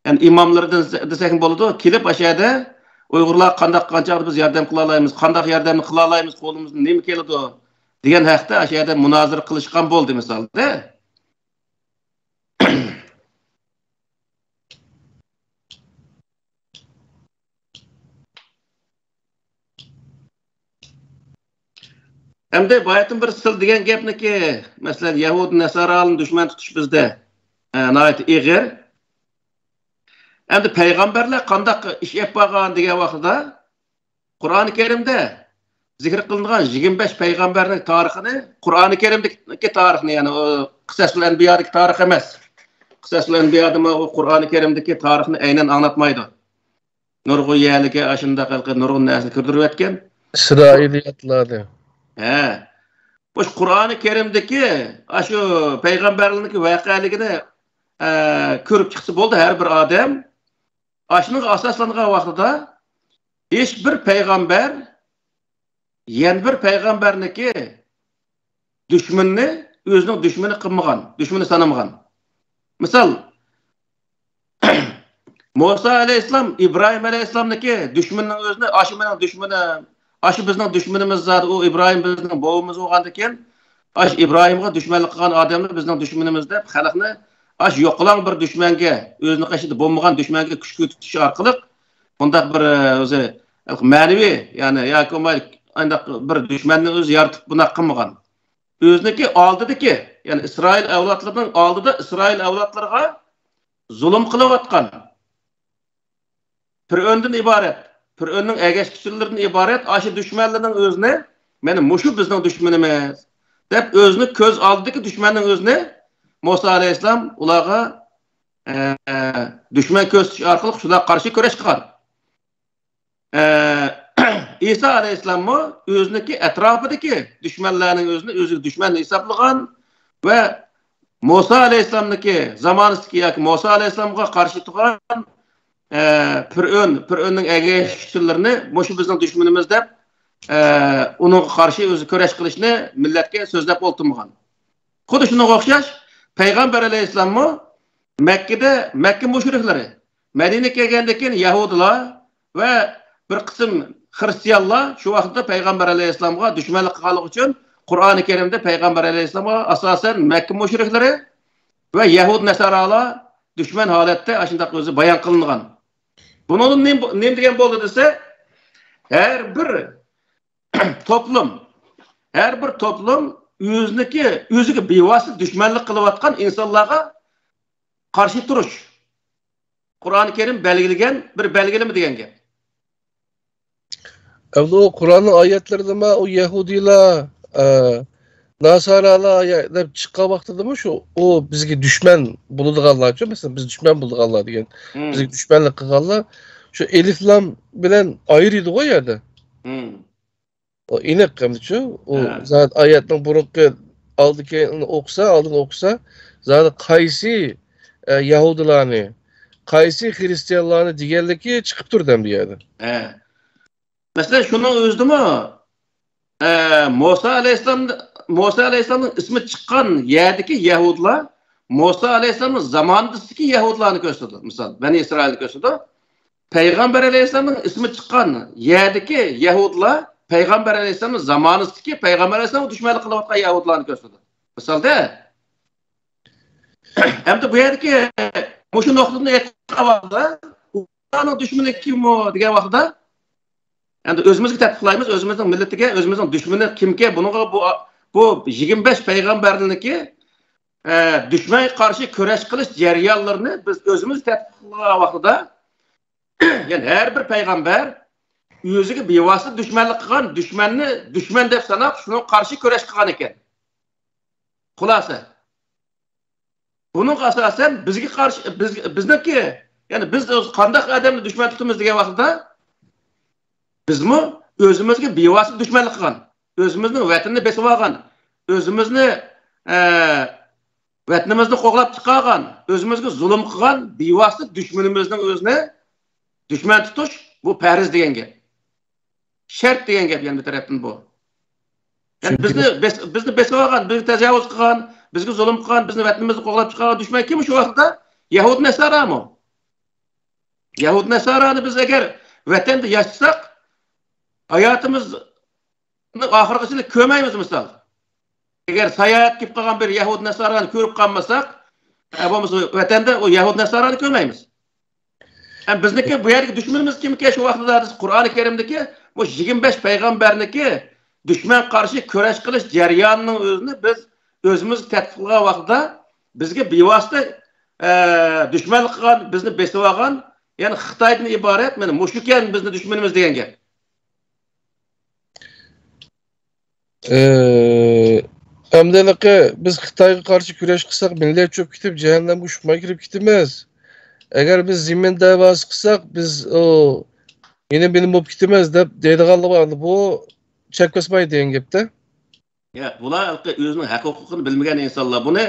يەنى ئىماملىرىدىن دېسەكمۇ بولىدۇ. كېلىپ ئاشۇ يەردە ئۇيغۇرلارغا قانداق، قانچە بىز ياردەم قىلالايمىز، قانداق ياردەمنى قىلالايمىز، قولىمىزدىن نېمە كېلىدۇ دېگەن ھەقتە ئاشۇ يەردە مۇنازىرە قىلىشقان بولدى مىسالدا. ئەمدى بايىتىن بىر سىل دېگەن گەپنىكى، مەسىلەن، يەھۇدىي نەسارالارنى دۈشمەن تۇتۇش بىزدە، ئە، ناھايىتى ئېغىر. ئەمدى پەيغەمبەرلەر قانداق ئىش ئېلىپ بارغان دېگەن ۋاقتىدا، قۇرئانى كەرىمدە زىكىر قىلىنغان يىگىرمە بەش پەيغەمبەرنىڭ تارىخىنى، قۇرئانى كەرىمدىكى تارىخنى، يەنى ئۇ قىسەسۇل ئەنبىيادىكى تارىخ ئەمەس. قىسەسۇل ئەنبىيادىمۇ ئۇ قۇرئانى كەرىمدىكى تارىخنى ئەينەن ئاڭلاتمايدۇ. نۇرغۇن يەرلىكى ئاشۇنداق ھېلىقى نۇرغۇن نەرسىنى كىردۈرۈۋەتكەن. ئىسرائىلىياتلارنى. ھە. مۇشۇ قۇرئانى كەرىمدىكى ئاشۇ پەيغەمبەرلەرنىڭكى ۋەقەلىكىنى، ئە، كۆرۈپ چىقسا بولدى ھەر بىر ئادەم. ئاشۇنىڭغا ئاساسلانغان ۋاقتىدا ھېچ بىر پەيغەمبەر يەنە بىر پەيغەمبەرنىكى دۈشمىنىنى ئۆزىنىڭ دۈشمىنى قىلمىغان، دۈشمىنى سانىمىغان. مىسال، مۇسا ئەلەيھىسسالام ئىبراھىم ئەلەيھىسسالامنىكى دۈشمىنىنىڭ ئۆزىنى، ئاشۇ مېنىڭ دۈشمىنىم، ئاشۇ بىزنىڭ دۈشمىنىمىز زادى، ئۇ ئىبراھىم بىزنىڭ بوۋىمىز بولغاندىكىن، ئاشۇ ئىبراھىمغا دۈشمەنلىك قىلغان ئادەمنى بىزنىڭ دۈشمىنىمىز دەپ خەلقنى ئاشۇ يوقىلاڭ بىر دۈشمەنگە، ئۆزىنىڭ قېشىدا بولمىغان دۈشمەنگە كۈچ كۆرسىتىش ئارقىلىق بۇنداق بىر، ئە، ئۆزى مەنىۋى، يەنى ياكى بولماي ئانداق بىر دۈشمەننى ئۆزى يارىتىپ بۇنداق قىلمىغان. ئۆزىنىڭكى ئالدىدىكى، يەنى ئىسرائىل ئەۋلادلىرىنىڭ ئالدىدا ئىسرائىل ئەۋلادلىرىغا زۇلۇم قىلىۋاتقان، پىرئۆندىن ئىبارەت، پىرئۆننىڭ ئەگەشكۈچىلىرىدىن ئىبارەت ئاشۇ دۈشمەنلىرىنىڭ ئۆزىنى، مانا مۇشۇ بىزنىڭ دۈشمىنىمىز دەپ، ئۆزىنى كۆز ئالدىدىكى دۈشمەننىڭ ئۆزىنى مۇسا ئەلەيھىسسالام ئۇلارغا، ئە، دۈشمەن كۆرسىتىش ئارقىلىق شۇلارغا قارشى كۈرەش قىلغان. ئە، ئىسا ئەلەيھىسسالاممۇ ئۆزىنىڭكى ئەتراپىدىكى دۈشمەنلەرنىڭ ئۆزىنى ئۆزىگە دۈشمەن ھېسابلىغان ۋە مۇسا ئەلەيھىسسالامنىڭكى زامانىسىدىكى ياكى مۇسا ئەلەيھىسسالامغا قارشى تۇرغان، ئە، پىرئۆن، پىرئۆننىڭ ئەگەشكۈچىلىرىنى مۇشۇ بىزنىڭ دۈشمىنىمىز دەپ، ئە، ئۇنىڭغا قارشى ئۆزى كۈرەش قىلىشنى مىللەتكە سۆزلەپ ئولتۇرمىغان. خۇددى شۇنىڭغا ئوخشاش، پەيغەمبەر ئەلەيھىسسالاممۇ مەككىدە، مەككە مۇشرىكلىرى، مەدىنىگە كەلگەندىن كېيىن يەھۇدىيلار ۋە بىر قىسىم خىرىستىيانلار شۇ ۋاقىتتا پەيغەمبەر ئەلەيھىسسالامغا دۈشمەنلىك قىلغانلىقى ئۈچۈن، قۇرئانى كەرىمدە پەيغەمبەر ئەلەيھىسسالامغا ئاساسەن مەككە مۇشرىكلىرى ۋە يەھۇد نەسارالار دۈشمەن ھالەتتە ئاشۇنداق ئۆزى بايان قىلىنغان. بۇنىڭدىن نېمە، نېمە دېگەن بولدى دېسە، ھەر بىر توپلۇم، ھەر بىر توپلۇم ئۆزىنىڭكى، ئۆزىگە بىۋاسىتە دۈشمەنلىك قىلىۋاتقان ئىنسانلارغا قارشى تۇرۇش. قۇرئانى كەرىم بەلگىلىگەن بىر بەلگىلىمە دېگەن گەپ. ئەمدى ئۇ قۇرئاننىڭ ئايەتلىرىدىمۇ ئۇ يەھۇدىيلار، ئە، ناسارالار يا-، دەپ چىققان ۋاقتىدىمۇ شۇ، ئۇ بىزگە دۈشمەن بولىدىغانلارچۇ، مەسىلەن، بىز دۈشمەن بولىدىغانلار دېگەن، مم. بىزگە دۈشمەنلىك قىلغانلار شۇ ئېلىف لام بىلەن ئايرىيدىغۇ يەردە. مم. ئۇ ئېنىق ئەمدىچۇ، ئۇ ھە. زادى ئايەتنىڭ بۇرۇنقى ئالدى كېيىنىنى ئوقۇسا، ئالدىنى ئوقۇسا، زادى قايسى، ئە، يەھۇدىيلارنى، قايسى خىرىستىيانلارنى دېگەنلىكى چىقىپ تۇرىدۇ ئەمدى يەردە. ھە. مەسىلەن، شۇنىڭ ئۆزىدىمۇ، ئە، مۇسا ئەلەيھىسسالام، مۇسا ئەلەيھىسسالامنىڭ ئىسمى چىققان يەردىكى يەھۇدىيلار مۇسا ئەلەيھىسسالامنىڭ زامانىسىدىكى يەھۇدىيلارنى كۆرسىتىدۇ. مىسال، بەنى ئىسرائىلنى كۆرسىتىدۇ. پەيغەمبەر ئەلەيھىسسالامنىڭ ئىسمى چىققان يەردىكى يەھۇدىيلار پەيغەمبەر ئەلەيھىسسالامنىڭ زامانىسىدىكى پەيغەمبەر ئەلەيھىسسالامغا دۈشمەنلىك قىلىۋاتقان يەھۇدىيلارنى كۆرسىتىدۇ. مىسالدا، ئەمدى بۇ يەردىكى مۇشۇ نۇقتىدىن ئېيتقان ۋاقتىدا، ئۇلارنىڭ دۈشمىنى كىم ئۇ دېگەن ۋاقتىدا، ئەمدى ئۆزىمىزگە تەتبىقلايمىز، ئۆزىمىزنىڭ مىللىتىگە، ئۆزىمىزنىڭ دۈشمىنى كىمكەن، بۇنىڭغا بۇ، بۇ يىگىرمە بەش پەيغەمبەرنىڭكى، ئە، دۈشمەنگە قارشى كۈرەش قىلىش جەريانلىرىنى بىز ئۆزىمىز تەتبىقلىغان ۋاقتىدا، يەنى ھەر بىر پەيغەمبەر ئۆزىگە بىۋاسىتە دۈشمەنلىك قىلغان دۈشمەننى دۈشمەن دەپ ساناپ، شۇنىڭغا قارشى كۈرەش قىلغان ئىكەن. خۇلاسە، بۇنىڭغا ئاساسەن بىزگە قارشى، بىز، بىزنىڭكى، يەنى بىز قانداق ئادەمنى دۈشمەن تۇتىمىز دېگەن ۋاقتىدا، بىزمۇ ئۆزىمىزگە بىۋاسىتە دۈشمەنلىك قىلغان، ئۆزىمىزنىڭ ۋەتىنىنى بېسىۋالغان، ئۆزىمىزنى، ئە، ۋەتىنىمىزنى قوغلاپ چىقارغان، ئۆزىمىزگە زۇلۇم قىلغان بىۋاسىتە دۈشمىنىمىزنىڭ ئۆزىنى دۈشمەن تۇتۇش، بۇ پەرز دېگەن گەپ. شەرت دېگەن گەپ يەنە بىر تەرەپتىن بۇ. يەنى چۈنكى بىزنى بېس-، بىزنى بېسىۋالغان، بىزگە تاجاۋۇز قىلغان، بىزگە زۇلۇم قىلغان، بىزنى ۋەتىنىمىزنى قوغلاپ چىقارغان دۈشمەن كىم شۇ ۋاقىتتا؟ يەھۇد نەسارامۇ؟ يەھۇد نەسارانى بىز ئەگەر ۋەتەندە ياشىساق، ھاياتىمىز ئاخىرغىچە كۆرمەيمىز مىسال. ئەگەر ساياھەتكە كېلىپ قالغان بىر يەھۇد نەسارانى كۆرۈپ قالمىساق، ھە، بولمىسا ۋەتەندە ئۇ يەھۇد نەسارانى كۆرمەيمىز. ھەم بىزنىڭكى بۇ يەردىكى دۈشمىنىمىز كىمكەن شۇ ۋاقتىدا دېسە، قۇرئانى كەرىمدىكى بۇ يىگىرمە بەش پەيغەمبەرنىڭكى دۈشمەن قارشى كۈرەش قىلىش جەريانىنىڭ ئۆزىنى بىز ئۆزىمىز تەتبىق قىلغان ۋاقتىدا بىزگە بىۋاسىتە، ئە، دۈشمەنلىك قىلغان، بىزنى بېسىۋالغان، يەنى خىتايدىن ئىبارەت، مانا مۇشۇكەن بىزنىڭ دۈشمىنىمىز دېگەن گەپ. ئى، ئەمدى ھېلىقى بىز خىتايغا قارشى كۈرەش قىلساق، مىللەت چۆكۈپ كېتىپ، جەھەننەمگە ئۇچماي كىرىپ كېتىمىز. ئەگەر بىز زېمىن دەۋاسى قىلساق، بىز، ئۇ، يەنە بىلىم بولۇپ كېتىمىز دەپ دەيدىغانلىقى بار. بۇ چەك باسمايدۇ دېگەن گەپتە. ياق، بۇلار ھېلىقى ئۆزىنىڭ ھەق ھوقۇقىنى بىلمىگەن ئىنسانلار. بۇنى،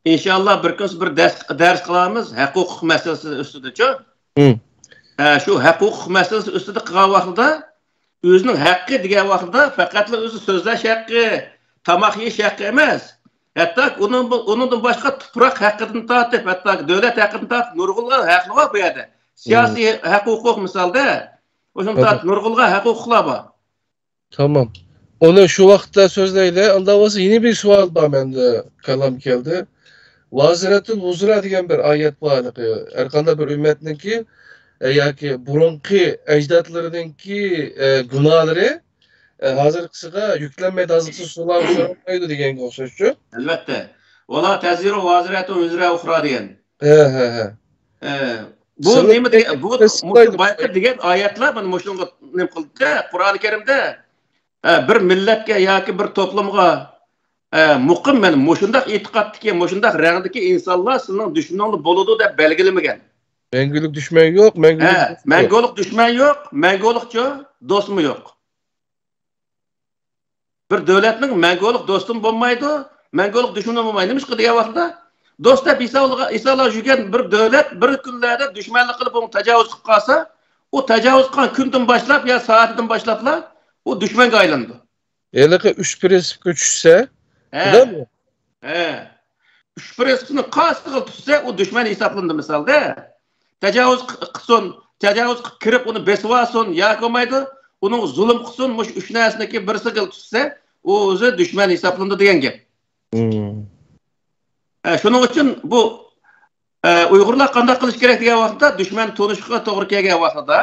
ئىنشاللا، بىر كۈن بىر دەرس، دەرس قىلارمىز، ھەق ھوقۇق مەسىلىسى ئۈستىدىچۇ. ھە، شۇ ھەق ھوقۇق مەسىلىسى ئۈستىدە قىلغان ۋاقتىدا، ئۆزىنىڭ ھەققى دېگەن ۋاقتىدا پەقەتلا ئۆزى سۆزلەش ھەققى، تاماق يېيىش ھەققى ئەمەس. ھەتتا ئۇنىڭ، ئۇنىڭدىن باشقا تۇپراق ھەققىدىن تارتىپ، ھەتتا دۆلەت ھەققىدىن تارتىپ نۇرغۇنلىغان ھەقلىرى بار بۇ يەردە. سىياسىي ھەق ھوقۇق مىسالدا، ئۇشۇنداق تارتىپ نۇرغۇنلىغان ھەق ھوقۇقلار بار. تامام. ئۇنى شۇ ۋاقىتتا سۆزلەيلى. ئاندا بولسا يەنە بىر سوئال بار مەندە، كالام كەلدى. ۋازىرەتۇل ۋۇزرا دېگەن بىر ئايەت بار. ھەرقانداق بىر ئۈممەتنىڭكى، ئە، ياكى بۇرۇنقى ئەجدادلىرىنىڭكى، ئە، گۇناھلىرى، ئە، ھازىرقىسىغا يۈكلەنمەيدۇ، ھازىرقىسى سوراپ سورالمايدۇ دېگەنگە ئوخشاشچۇ. ئەلۋەتتە. ۋالا تەزىرۇ ۋازىرەتۇ ۋىزرا ئۇخرا دېگەن. ھە، ھە، ھە. ئە، بۇ نېمە دېگەن؟ بۇ مۇشۇ بايقى دېگەن ئايەتلەر مانا مۇشۇنىڭغا نېمە قىلدى؟ قۇرئانى كەرىمدە، ئە، بىر مىللەتكە ياكى بىر توپلۇمغا، ئە، مۇقىم، مانا مۇشۇنداق ئېتىقادتىكى، مۇشۇنداق رەڭدىكى ئىنسانلار سېنىڭ دۈشمىنىڭلا بولىدۇ دەپ بەلگىلىمىگەن. مەڭگۈلۈك دۈشمەن يوق، مەڭگۈلۈك، ھە، دوست يوق. مەڭگۈلۈك دۈشمەن يوق، مەڭگۈلۈكچۇ دوستمۇ يوق. بىر دۆلەتنىڭ مەڭگۈلۈك دوستىمۇ بولمايدۇ، مەڭگۈلۈك دۈشمىنىمۇ بولمايدۇ. نېمىشقا دېگەن ۋاقتىدا، دوست دەپ ھېسابلا-، ھېسابلاپ يۈرگەن بىر دۆلەت بىر كۈنلەردە دۈشمەنلىك قىلىپ، ئۇنى تاجاۋۇز قىلىپ قالسا، ئۇ تاجاۋۇز قىلغان كۈندىن باشلاپ يا سائىتىدىن باشلاپلا ئۇ دۈشمەنگە ئايلىنىدۇ. ھېلىقى ئۈچ پىرىنسىپكە چۈشسە، ھە. بىلەمۇ؟ ھە. ئۈچ پىرىنسىپنى قايسىغا تۇتسا، ئۇ دۈشمەن ھېسابلىنىدۇ مىسالدا. تاجاۋۇز قىلسۇن، تاجاۋۇز قىلىپ كىرىپ ئۇنى بېسىۋالسۇن ياكى بولمايدۇ، ئۇنىڭغا زۇلۇم قىلسۇن، مۇشۇ ئۈچ نەرسىنىڭكى بىرسىگە تۇتسا، ئۇ ئۆزى دۈشمەن ھېسابلىنىدۇ دېگەن گەپ. ھە، شۇنىڭ ئۈچۈن بۇ، ئە، ئۇيغۇرلار قانداق قىلىش كېرەك دېگەن ۋاقىتتا، دۈشمەن تونۇشقا توغرا كەلگەن ۋاقتىدا،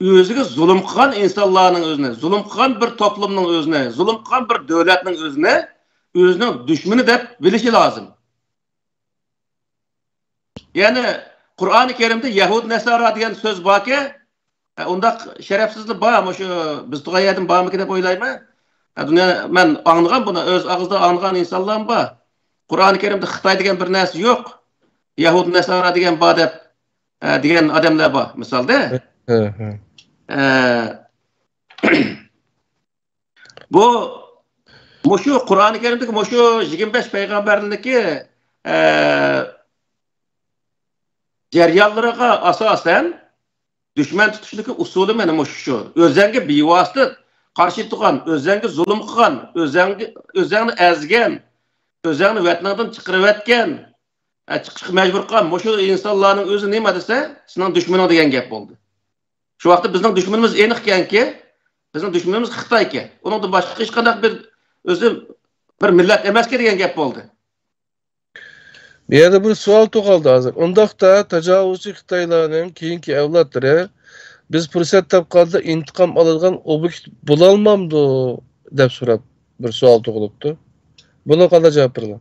ئۆزىگە زۇلۇم قىلغان ئىنسانلارنىڭ ئۆزىنى، زۇلۇم قىلغان بىر توپلۇمنىڭ ئۆزىنى، زۇلۇم قىلغان بىر دۆلەتنىڭ ئۆزىنى، ئۆزىنىڭ دۈشمىنى دەپ بىلىشى لازىم. يەنى قۇرئانى كەرىمدە يەھۇد نەسارا دېگەن سۆز باركى، ئە، ئۇنداق شەرەپسىزلەر بار، مۇشۇ بىز تۇرغان يەردىمۇ بارمىكىن دەپ ئويلايمەن. ئە، دۇنيا، مەن ئاڭلىغان بۇنى، ئۆز ئاغزىدا ئاڭلىغان ئىنسانلارمۇ بار. قۇرئانى كەرىمدە خىتاي دېگەن بىر نەرسە يوق. يەھۇد نەسارا دېگەن بار دەپ، ئە، دېگەن ئادەملەر بار، مىسالدا. ھە، ھە. ئە، بۇ، مۇشۇ قۇرئانى كەرىمدىكى مۇشۇ يىگىرمە بەش پەيغەمبەرنىڭكى، ئە، جەريانلىرىغا ئاساسەن، دۈشمەن تۇتۇشنىڭكى ئۇسۇلى مانا مۇشۇ شۇ. ئۆزەڭگە بىۋاسىتە قارشى تۇرغان، ئۆزەڭگە زۇلۇم قىلغان، ئۆزەڭگە، ئۆزەڭنى ئەزگەن، ئۆزەڭنى ۋەتىنىڭدىن چىقىرىۋەتكەن، ئە، چىقىشقا مەجبۇر قىلغان مۇشۇ ئىنسانلارنىڭ ئۆزى نېمە دېسە، سېنىڭ دۈشمىنىڭ دېگەن گەپ بولدى. شۇ ۋاقىتتا بىزنىڭ دۈشمىنىمىز ئېنىقكەنكى، بىزنىڭ دۈشمىنىمىز خىتايكەن. ئۇنىڭدىن باشقا ھېچقانداق بىر ئۆزى بىر مىللەت ئەمەسكەن دېگەن گەپ بولدى. بۇ يەردە بىر سوئال تۇغۇلدى ھازىر. ئۇنداقتا تاجاۋۇزچى خىتايلارنىڭ كېيىنكى ئەۋلادلىرى بىز پۇرسەت تاپقاندا ئىنتىقام ئالىدىغان ئوبيېكت بولالمامدۇ دەپ سوراپ بىر سوئال تۇغۇلۇپتۇ. بۇنىڭغا قانداق جاۋاب بېرىدۇ؟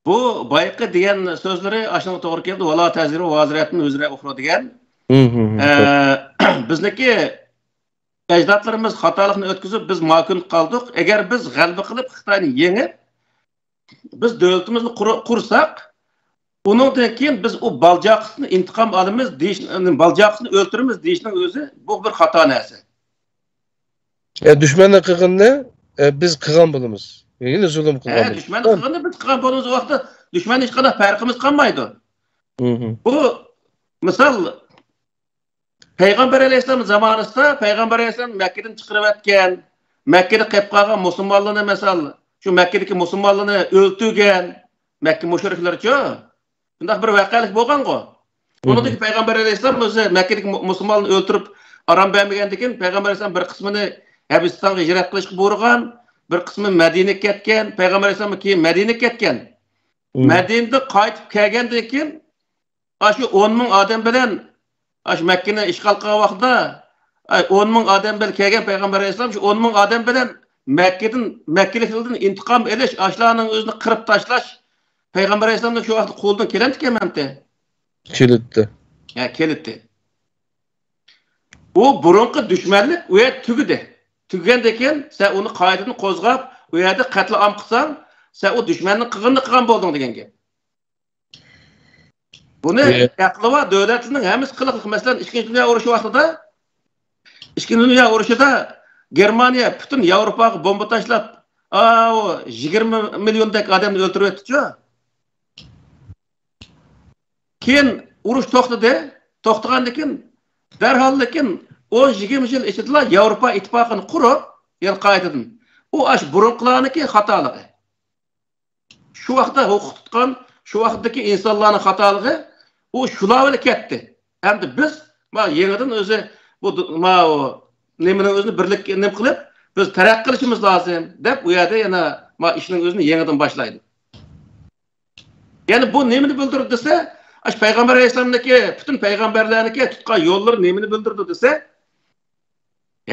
بۇ بايىقى دېگەن سۆزلىرى ئاشۇنىڭغا توغرا كېلىدۇ. ۋالا تەزىرۇ ۋازىرەتتىن ۋىزرا ئۇخرا دېگەن. ئە، بىزنىڭكى ئەجدادلىرىمىز خاتالىقنى ئۆتكۈزۈپ، بىز ماكۇن قالدۇق. ئەگەر بىز غەلىبە قىلىپ خىتاينى يېڭىپ، بىز دۆلىتىمىزنى قۇر-، قۇرساق، ئۇنىڭدىن كېيىن بىز ئۇ بالجاقىسىدىن ئىنتىقام ئالىمىز دېيىش، بالجاقىسىنى ئۆلتۈرىمىز دېيىشنىڭ ئۆزى بۇ بىر خاتا نەرسە. يا دۈشمەننىڭ قىلغىنىنى، ئە، بىز قىلغان بولىمىز. يەنى زۇلۇم قىلغان بولىمىز. دۈشمەننىڭ قىلغىنىنى بىز قىلغان بولىمىز. ئۇ ۋاقىتتا دۈشمەندىن ھېچقانداق پەرقىمىز قالمايدۇ. بۇ مىسال، پەيغەمبەر ئەلەيھىسسالام زامانىسىدا پەيغەمبەر ئەلەيھىسسالام مەككىدىن چىقىرىۋەتكەن، مەككىدە قېلىپ قالغان مۇسۇلمانلارنى، مىسال، شۇ مەككىدىكى مۇسۇلمانلارنى ئۆلتۈرگەن، مەككە مۇشرىكلىرىچۇ؟ شۇنداق بىر ۋەقەلىك بولغانغۇ. ئۇنىڭدىن كېيىن پەيغەمبەر ئەلەيھىسسالام ئۆزى مەككىدىكى مۇ-، مۇسۇلمانلارنى ئۆلتۈرۈپ ئارام بەرمىگەندىن كېيىن، پەيغەمبەر ئەلەيھىسسالام بىر قىسمىنى ھەبىستانغا ھىجرەت قىلىشقا بۇيرۇغان، بىر قىسمى مەدىنىگە كەتكەن. پەيغەمبەر ئەلەيھىسسالام كېيىن مەدىنىگە كەتكەن. مەدىنىدىن قايتىپ كەلگەندىن كېيىن، ئاشۇ ئون مىڭ ئادەم بىلەن ئاشۇ مەككىنى ئىشغال قىلغان ۋاقتىدا، ئاي، ئون مىڭ ئادەم بىلەن كەلگەن پەيغەمبەر ئەلەيھىسسالام شۇ ئون مىڭ ئادەم بىلەن مەككىدىن، مەككىلىكلەردىن ئىنتىقام ئېلىش، ئاشۇلارنىڭ ئۆزىنى قىرىپ تاشلاش پەيغەمبەر ئەلەيھىسسالامنىڭ شۇ ۋاقىتتا قولىدىن كېلەمتىكەنمەمتى؟ كېلىتتى. ھە، كېلىتتى. ئۇ بۇرۇنقى دۈشمەنلىك ئۇ يەردە تۈگىدى. تۈگىگەندىن كېيىن سەن ئۇنى قايتىدىن قوزغاپ، ئۇ يەردە قەتلىئام قىلساڭ، سەن ئۇ دۈشمەننىڭ قىلغىنىنى قىلغان بولدۇڭ دېگەن گەپ. بۇنى ئەقلى بار دۆلەتلەرنىڭ ھەممىسى قىلىقلىق. مەسىلەن، ئىككىنچى دۇنيا ئۇرۇشى ۋاقتىدا، ئىككىنچى دۇنيا ئۇرۇشىدا گېرمانىيە پۈتۈن ياۋروپاغا بومبا تاشلاپ، ئاۋۇ يىگىرمە مىليوندەك ئادەمنى ئۆلتۈرۈۋەتتىچۇ. كېيىن ئۇرۇش توختىدى. توختىغاندىن كېيىن دەرھال، لېكىن ئون يىگىرمە يىل ئىچىدىلا ياۋروپا ئىتتىپاقىنى قۇرۇپ، يەنە قايتىدىن، ئۇ ئاش بۇرۇنقىلارنىڭكى خاتالىقى. شۇ ۋاقىتتا ھوقۇق تۇتقان، شۇ ۋاقىتتىكى ئىنسانلارنىڭ خاتالىقى، ئۇ شۇلار بىلەن كەتتى. ئەمدى بىز، ما، يېڭىدىن ئۆزى بۇ، ما، ئۇ نېمىنىڭ ئۆزىنى بىرلىك نېمە قىلىپ، بىز تەرەققىي قىلىشىمىز لازىم، دەپ، ئۇ يەردە يەنە، ما، ئىشنىڭ ئۆزىنى يېڭىدىن باشلايدۇ. يەنى بۇ نېمىنى بىلدۈرىدۇ دېسە، ئاشۇ پەيغەمبەر ئەلەيھىسسالامنىڭكى، پۈتۈن پەيغەمبەرلەرنىڭكى تۇتقان يوللىرى نېمىنى بىلدۈرىدۇ دېسە،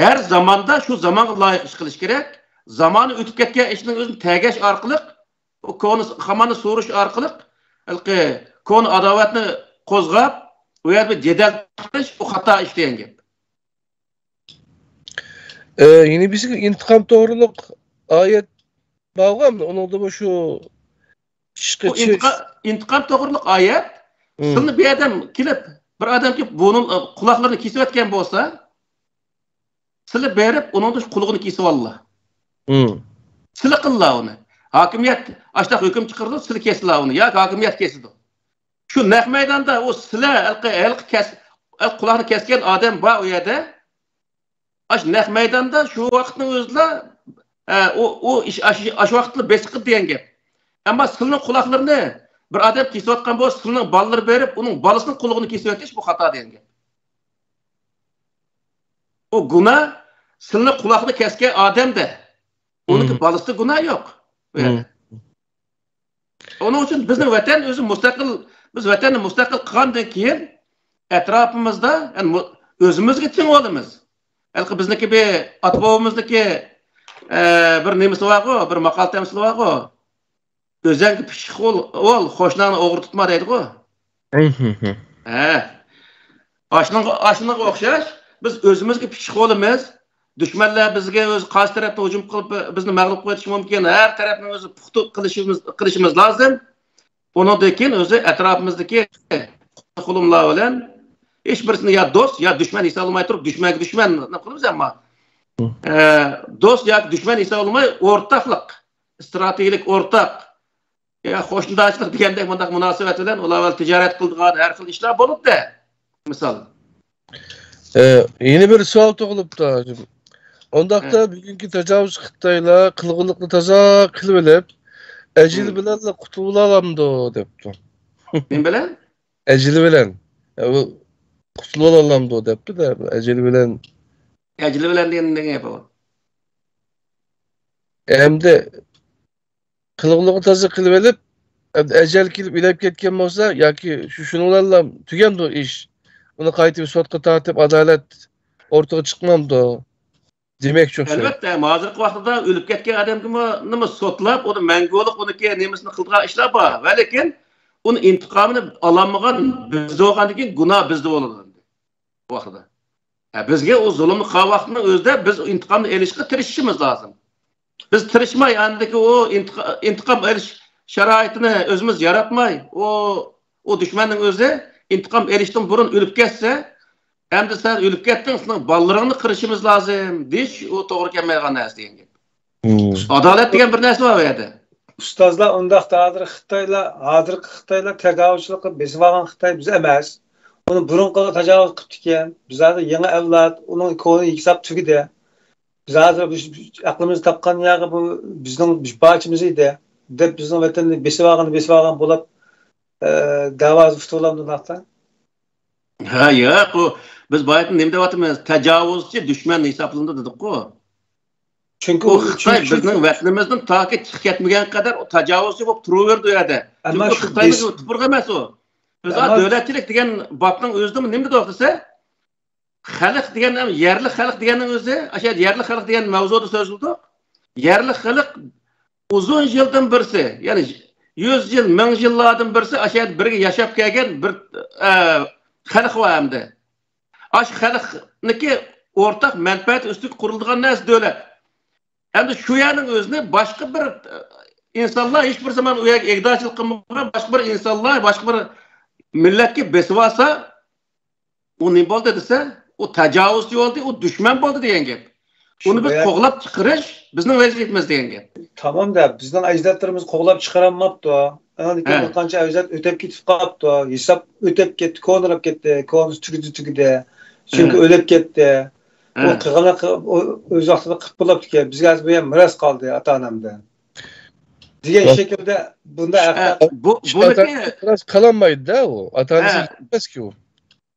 ھەر زاماندا شۇ زامانغا لايىق ئىش قىلىش كېرەك. زامانى ئۆتۈپ كەتكەن ئىشنىڭ ئۆزىنى تەگەش ئارقىلىق، ئۇ كونا خاماننى سورۇش ئارقىلىق، ھېلىقى كونا ئاداۋەتنى قوزغاپ، ئۇ يەردە بىر جېدەل قىلىش، ئۇ خاتا ئىش دېگەن گەپ. ئە، يەنە بىرسى ئىنتىقام توغرۇلۇق ئايەت بارغان، ئۇنىڭدىمۇ شۇ ئىشقا ئۇ چۈش- ئىنتىقا- ئىنتىقام توغرۇلۇق ئايەت. مم. سىلىنى بىر ئادەم كېلىپ، بىر ئادەم كېلىپ بۇنىڭ، ئە، قۇلاقلىرىنى كېسىۋەتكەن بولسا، سىلى بېرىپ ئۇنىڭدىن قۇلىقىنى كېسىۋاللا. مم. سىلى قىللا ئۇنى. ھاكىمىيەت ئاشتاق ھۆكۈم چىقىرىدۇ، سىلى كېسىلا ئۇنى ياكى ھاكىمىيەت كېسىدۇ. شۇ نەق مەيداندا ئۇ سىلە ھېلىقى، ھېلىقى كەس-، ھېلىقى قۇلاقنى كەسكەن ئادەم بار ئۇ يەردە. ئاشۇ نەق مەيداندا شۇ ۋاقىتنىڭ ئۆزىلا، ئە، ئۇ، ئۇ ئىش، ئاشۇ، ئاشۇ ۋاقىتلا بېسىقىدۇ دېگەن گەپ. ئەمما سىلىنىڭ قۇلاقلىرىنى بىر ئادەم كېسىۋاتقان بولسا، سىلىنىڭ بالىلىرى بېرىپ، ئۇنىڭ بالىسىنىڭ قۇلىقىنى كېسىۋېتىش، بۇ خاتا دېگەن گەپ. ئۇ گۇناھ سىلىنىڭ قۇلاقنى كەسكەن ئادەمدە. ئۇنىڭكى مم. بالىسىدا گۇناھ يوق. ئۇ يەردە. مم. ئۇنىڭ ئۈچۈن بىزنىڭ ۋەتەن ئۆزى مۇستەقىل، بىز ۋەتەننى مۇستەقىل قىلغاندىن كېيىن ئەتراپىمىزدا، يەنى مۇ-، ئۆزىمىزگە تېڭىۋالىمىز. ھېلىقى بىزنىڭكى بىر ئاتا-بوۋىمىزنىڭكى، ئە، بىر نېمىسى بارغۇ، بىر ماقال تەمسىلى بارغۇ. «ئۆزەڭگە پىششىق بول، بول، قوشناڭنى ئوغرى تۇتما» دەيدىغۇ. ھە. ئاشۇنىڭغا، ئاشۇنىڭغا ئوخشاش، بىز ئۆزىمىزگە پىششىق بولىمىز. دۈشمەنلەر بىزگە ئۆزى قايسى تەرەپتىن ھۇجۇم قىلىپ، بىزنى مەغلۇپ قىلىۋېتىشى مۇمكىن. ھەر تەرەپنى ئۆزى پۇختا قىلىشىمىز، قىلىشىمىز لازىم. ئۇنىڭدىن كېيىن ئۆزى ئەتراپىمىزدىكى قولۇملار بىلەن ھېچ بىرسىنى يا دوست، يا دۈشمەن ھېسابلىماي تۇرۇپ، دۈشمەنگە دۈشمەن نېمە قىلىمىز، ئەمما، ئە، دوست ياكى دۈشمەن ھېسابلىماي، ئورتاقلىق، ئىستراتېگىيەلىك ئورتاق، يا قوشنىدارچىلىق دېگەندەك مۇنداق مۇناسىۋەت بىلەن ئۇلار بىلەن تىجارەت قىلىدىغان ھەر خىل ئىشلار بولىدۇ-دە. مىسال. ئە، يەنە بىر سوئال تۇغۇلۇپتۇ، ھاجىم. ئۇنداقتا ھە. بۈگۈنكى تاجاۋۇزچى خىتايلار قىلغۇلۇقنى تازا قىلىۋېلىپ، ئەجىلى ھىم. بىلەنلا قۇتۇلالامدۇ دەپتۇ. نېمە بىلەن؟ ئەجىلى بىلەن. يا، ئۇ قۇتۇلالامدۇ دەپتۇ-دە، ئەجىلى بىلەن. ئەجىلى بىلەن دېگەن نېمە گەپ ئۇ؟ ئەمدى قىلغۇلۇقنى تازا قىلىۋېلىپ، ئەمدى ئەجەل كېلىپ ئۆلۈپ كەتكەن بولسا، ياكى شۇ، شۇنىڭ بىلەنلا تۈگەمدۇ ئىش؟ ئۇنى قايتىپ سوتقا تارتىپ، ئادالەت ئوتتۇرىغا چىقمامدۇ؟ دېمەكچى ئوخشايدۇ. ئەلۋەتتە، ھازىرقى ۋاقىتتا ئۆلۈپ كەتكەن ئادەمگىمۇ نېمە سوتلاپ، ئۇنى مەڭگۈلۈك، ئۇنىڭكى نېمىسىنى قىلىدىغان ئىشلار بار. ۋە لېكىن ئۇنى ئىنتىقامىنى ئالالمىغان بىز بولغاندىن كېيىن گۇناھ بىزدە بولىدۇ ئەمدى. بۇ ۋاقىتتا. ھە، بىزگە ئۇ زۇلۇمنى قىلغان ۋاقىتنىڭ ئۆزىدە بىز ئىنتىقامنى ئېلىشقا تىرىشىشىمىز لازىم. بىز تىرىشماي، ئاندىكى ئۇ ئىنتىقا-، ئىنتىقام ئېلىش شارائىتىنى ئۆزىمىز ياراتماي، ئۇ، ئۇ دۈشمەننىڭ ئۆزى ئىنتىقام ئېلىشتىن بۇرۇن ئۆلۈپ كەتسە، ئەمدى سەن ئۆلۈپ كەتتىڭ، سېنىڭ بالىلىرىڭنى قىرىشىمىز لازىم دېيىش، ئۇ توغرا كەلمەيدىغان نەرسە دېگەن گەپ. مم. ئادالەت دېگەن بىر نەرسە بار بۇ يەردە. ئۇستازلار، ئۇنداقتا ھازىر خىتايلار، ھازىرقى خىتايلار تاجاۋۇزچىلىققا بېسىۋالغان خىتاي بىز ئەمەس. ئۇنى بۇرۇنقىلار تاجاۋۇز قىپتىكەن. بىز ھازىر يېڭى ئەۋلاد، ئۇنىڭ كونا ھېساب تۈگىدى. بىز ھازىر بىز ئەقلىمىزنى تاپقان يەرگە بۇ بىزنىڭ بىر پارچىمىز ئىدى، دەپ بىزنىڭ ۋەتەننى بېسىۋالغاننى بېسىۋالغان بولاپ، ئە، دەۋاسى ئۇتۇۋالامدۇ ئۇنداقتا؟ ھە، ياق، ئۇ بىز بايىقى نېمە دەۋاتىمىز؟ تاجاۋۇزچى دۈشمەن ھېسابلىنىدۇ دېدۇققۇ. چۈنكى ئۇ ئۇ خىتاي چۈنكى بىزنىڭ ۋەتىنىمىزدىن تاكى چىقىپ كەتمىگەنگە قەدەر ئۇ تاجاۋۇزچى بولۇپ تۇرۇۋېرىدۇ ئۇ يەردە. ئەمما چۈنكى ئۇ شۇ خىتاينىڭ بېس- يۇرتى قۇرغان ئەمەس ئۇ. بىز ئەمما دۆلەتچىلىك دېگەن بابنىڭ ئۆزىدىمۇ نېمە دېدۇق دېسە، خەلق دېگەن ھەم يەرلىك خەلق دېگەننىڭ ئۆزى، ئاشۇ يەردە يەرلىك خەلق دېگەن مەۋزۇدا سۆزلىدۇق. يەرلىك خەلق ئۇزۇن يىلدىن بىرسى، يەنى يۈز يىل، مىڭ يىللاردىن بىرسى ئاشۇ يەردە بىرگە ياشاپ كەلگەن بىر، ئە، خەلق بار ئەمدى. ئاشۇ خەلقنىڭكى ئورتاق مەنپەئەتى ئۈستىگە قۇرۇلىدىغان نەرسە دۆلەت. ئەمدى شۇ يەرنىڭ ئۆزىنى باشقا بىر، ئە، ئىنسانلار ھېچ بىر زامان ئۇ يەرگە ئىگىدارچىلىق قىلمىغان باشقا بىر ئىنسانلار، باشقا بىر مىللەتكە بېسىۋالسا، ئۇ نېمە بولدى دېسە، ئۇ تاجاۋۇزچى بولدى، ئۇ دۈشمەن بولدى دېگەن گەپ. ئۇنى بىز قوغلاپ چىقىرىش بىزنىڭ ۋەزىپىمىز دېگەن گەپ. تامام دە، بىزنىڭ ئەجدادلىرىمىز قوغلاپ چىقىرالماپتۇ. ئاندىن كېيىن بىر قانچە ئەجداد ئۆتۈپ كېتىپ قاپتۇ. ھېساب ئۆتۈپ كەتتى، كونىراپ كەتتى، كونىسى تۈگىدى، تۈگىدى. چۈنكى ئۆلۈپ كەتتى. ئۇ قىلغانلىقى، ئۇ ئۆز ۋاقتىدا قىلىپ بولۇپتىكەن. بىزگە ھازىر بۇ يەر مىراس قالدى ئاتا-ئانامدىن. دېگەن شەكىلدە بۇنداق ئەخلاق. بۇ، بۇنىڭكى مىراس قالالمايدۇ-دە ئۇ. ئاتا-ئانىسى يەتمەسكى ئۇ.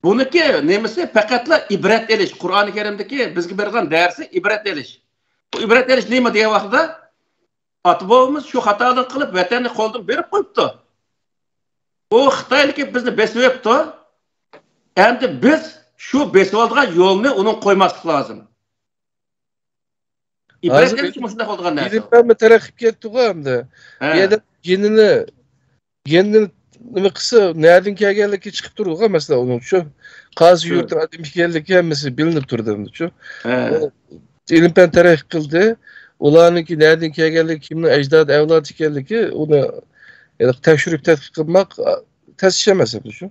بۇنىڭكى نېمىسى پەقەتلا ئىبرەت ئېلىش. قۇرئانى كەرىمدىكى بىزگە بېرىدىغان دەرسى ئىبرەت ئېلىش. بۇ ئىبرەت ئېلىش نېمە دېگەن ۋاقتىدا، ئاتا-بوۋىمىز شۇ خاتالىقنى قىلىپ، ۋەتەننى قولدىن بېرىپ قويۇپتۇ. ئۇ خىتايلىكى بىزنى بېسىۋېپتۇ. ئەمدى بىز شۇ بېسىۋالىدىغان يولنى ئۇنىڭ قويماسلىق لازىم. ئىبرەت ئېلىش مۇشۇنداق بولىدىغان نەرسە. ئىلىم پەنمۇ تەرەققىي قىلىپ كەتتىغۇ ئەمدى. بۇ يەردە گېنىنى، گېنىنى نېمە قىلسا، نەدىن كەلگەنلىكى چىقىپ تۇرىدىغۇ، مەسىلەن، ئۇنىڭچۇ. قايسى يۇرتنىڭ ئادىمى ئىكەنلىكى ھەممىسى بىلىنىپ تۇرىدۇ ئەمدىچۇ. ئۇ ئىلىم پەن تەرەققىي قىلدى. ئۇلارنىڭكى نەدىن كەلگەنلىكى، كىمنىڭ ئەجدادى، ئەۋلادى ئىكەنلىكى، ئۇنى تەكشۈرۈپ تەتقىق قىلماق تەس ئىش ئەمەس ئەمدىچۇ.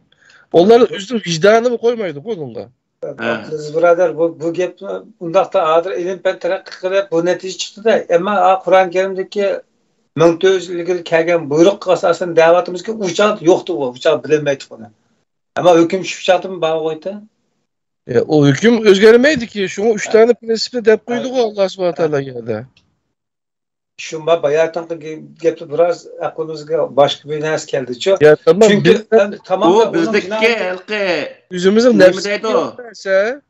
ئۇلار ئۆزىنىڭ ۋىجدانىمۇ قويمايدىغۇ ئۇنىڭغا. ئەزىز بۇرادەر، بۇ، بۇ گەپ ئۇنداقتا ھازىر ئىلىم پەن تەرەققىي قىلىپ، بۇ نەتىجە چىقتىدە. ئەمما قۇرئان كەرىمدىكى مىڭ تۆت يۈز يىل ئىلگىرى كەلگەن بۇيرۇققا ئاساسەن دەۋاتىمىزكى، ئۇ چاغدا يوقتى ئۇ، ئۇ چاغدا بىلەلمەيتتۇق ئۇنى. ئەمما ھۆكۈم شۇ چاغدىمۇ بار غويتا. ئۇ ھۆكۈم ئۆزگەرمەيدىكى، شۇڭا ئۈچ دانە پرىنسىپنى دەپ قويدىغۇ ئاللا سۇبھانە تائالا يەردە. شۇ ما باياتىنقى گەپتە بىراز ئەقلىمىزگە باشقا بىر نەرسە كەلدىچۇ. يا، تامام، چۈنكى بىز، ئەم، تامام ئۇ بىزدىكى ھېلىقى ئۆزىمىزنىڭ نېمە دەيدۇ؟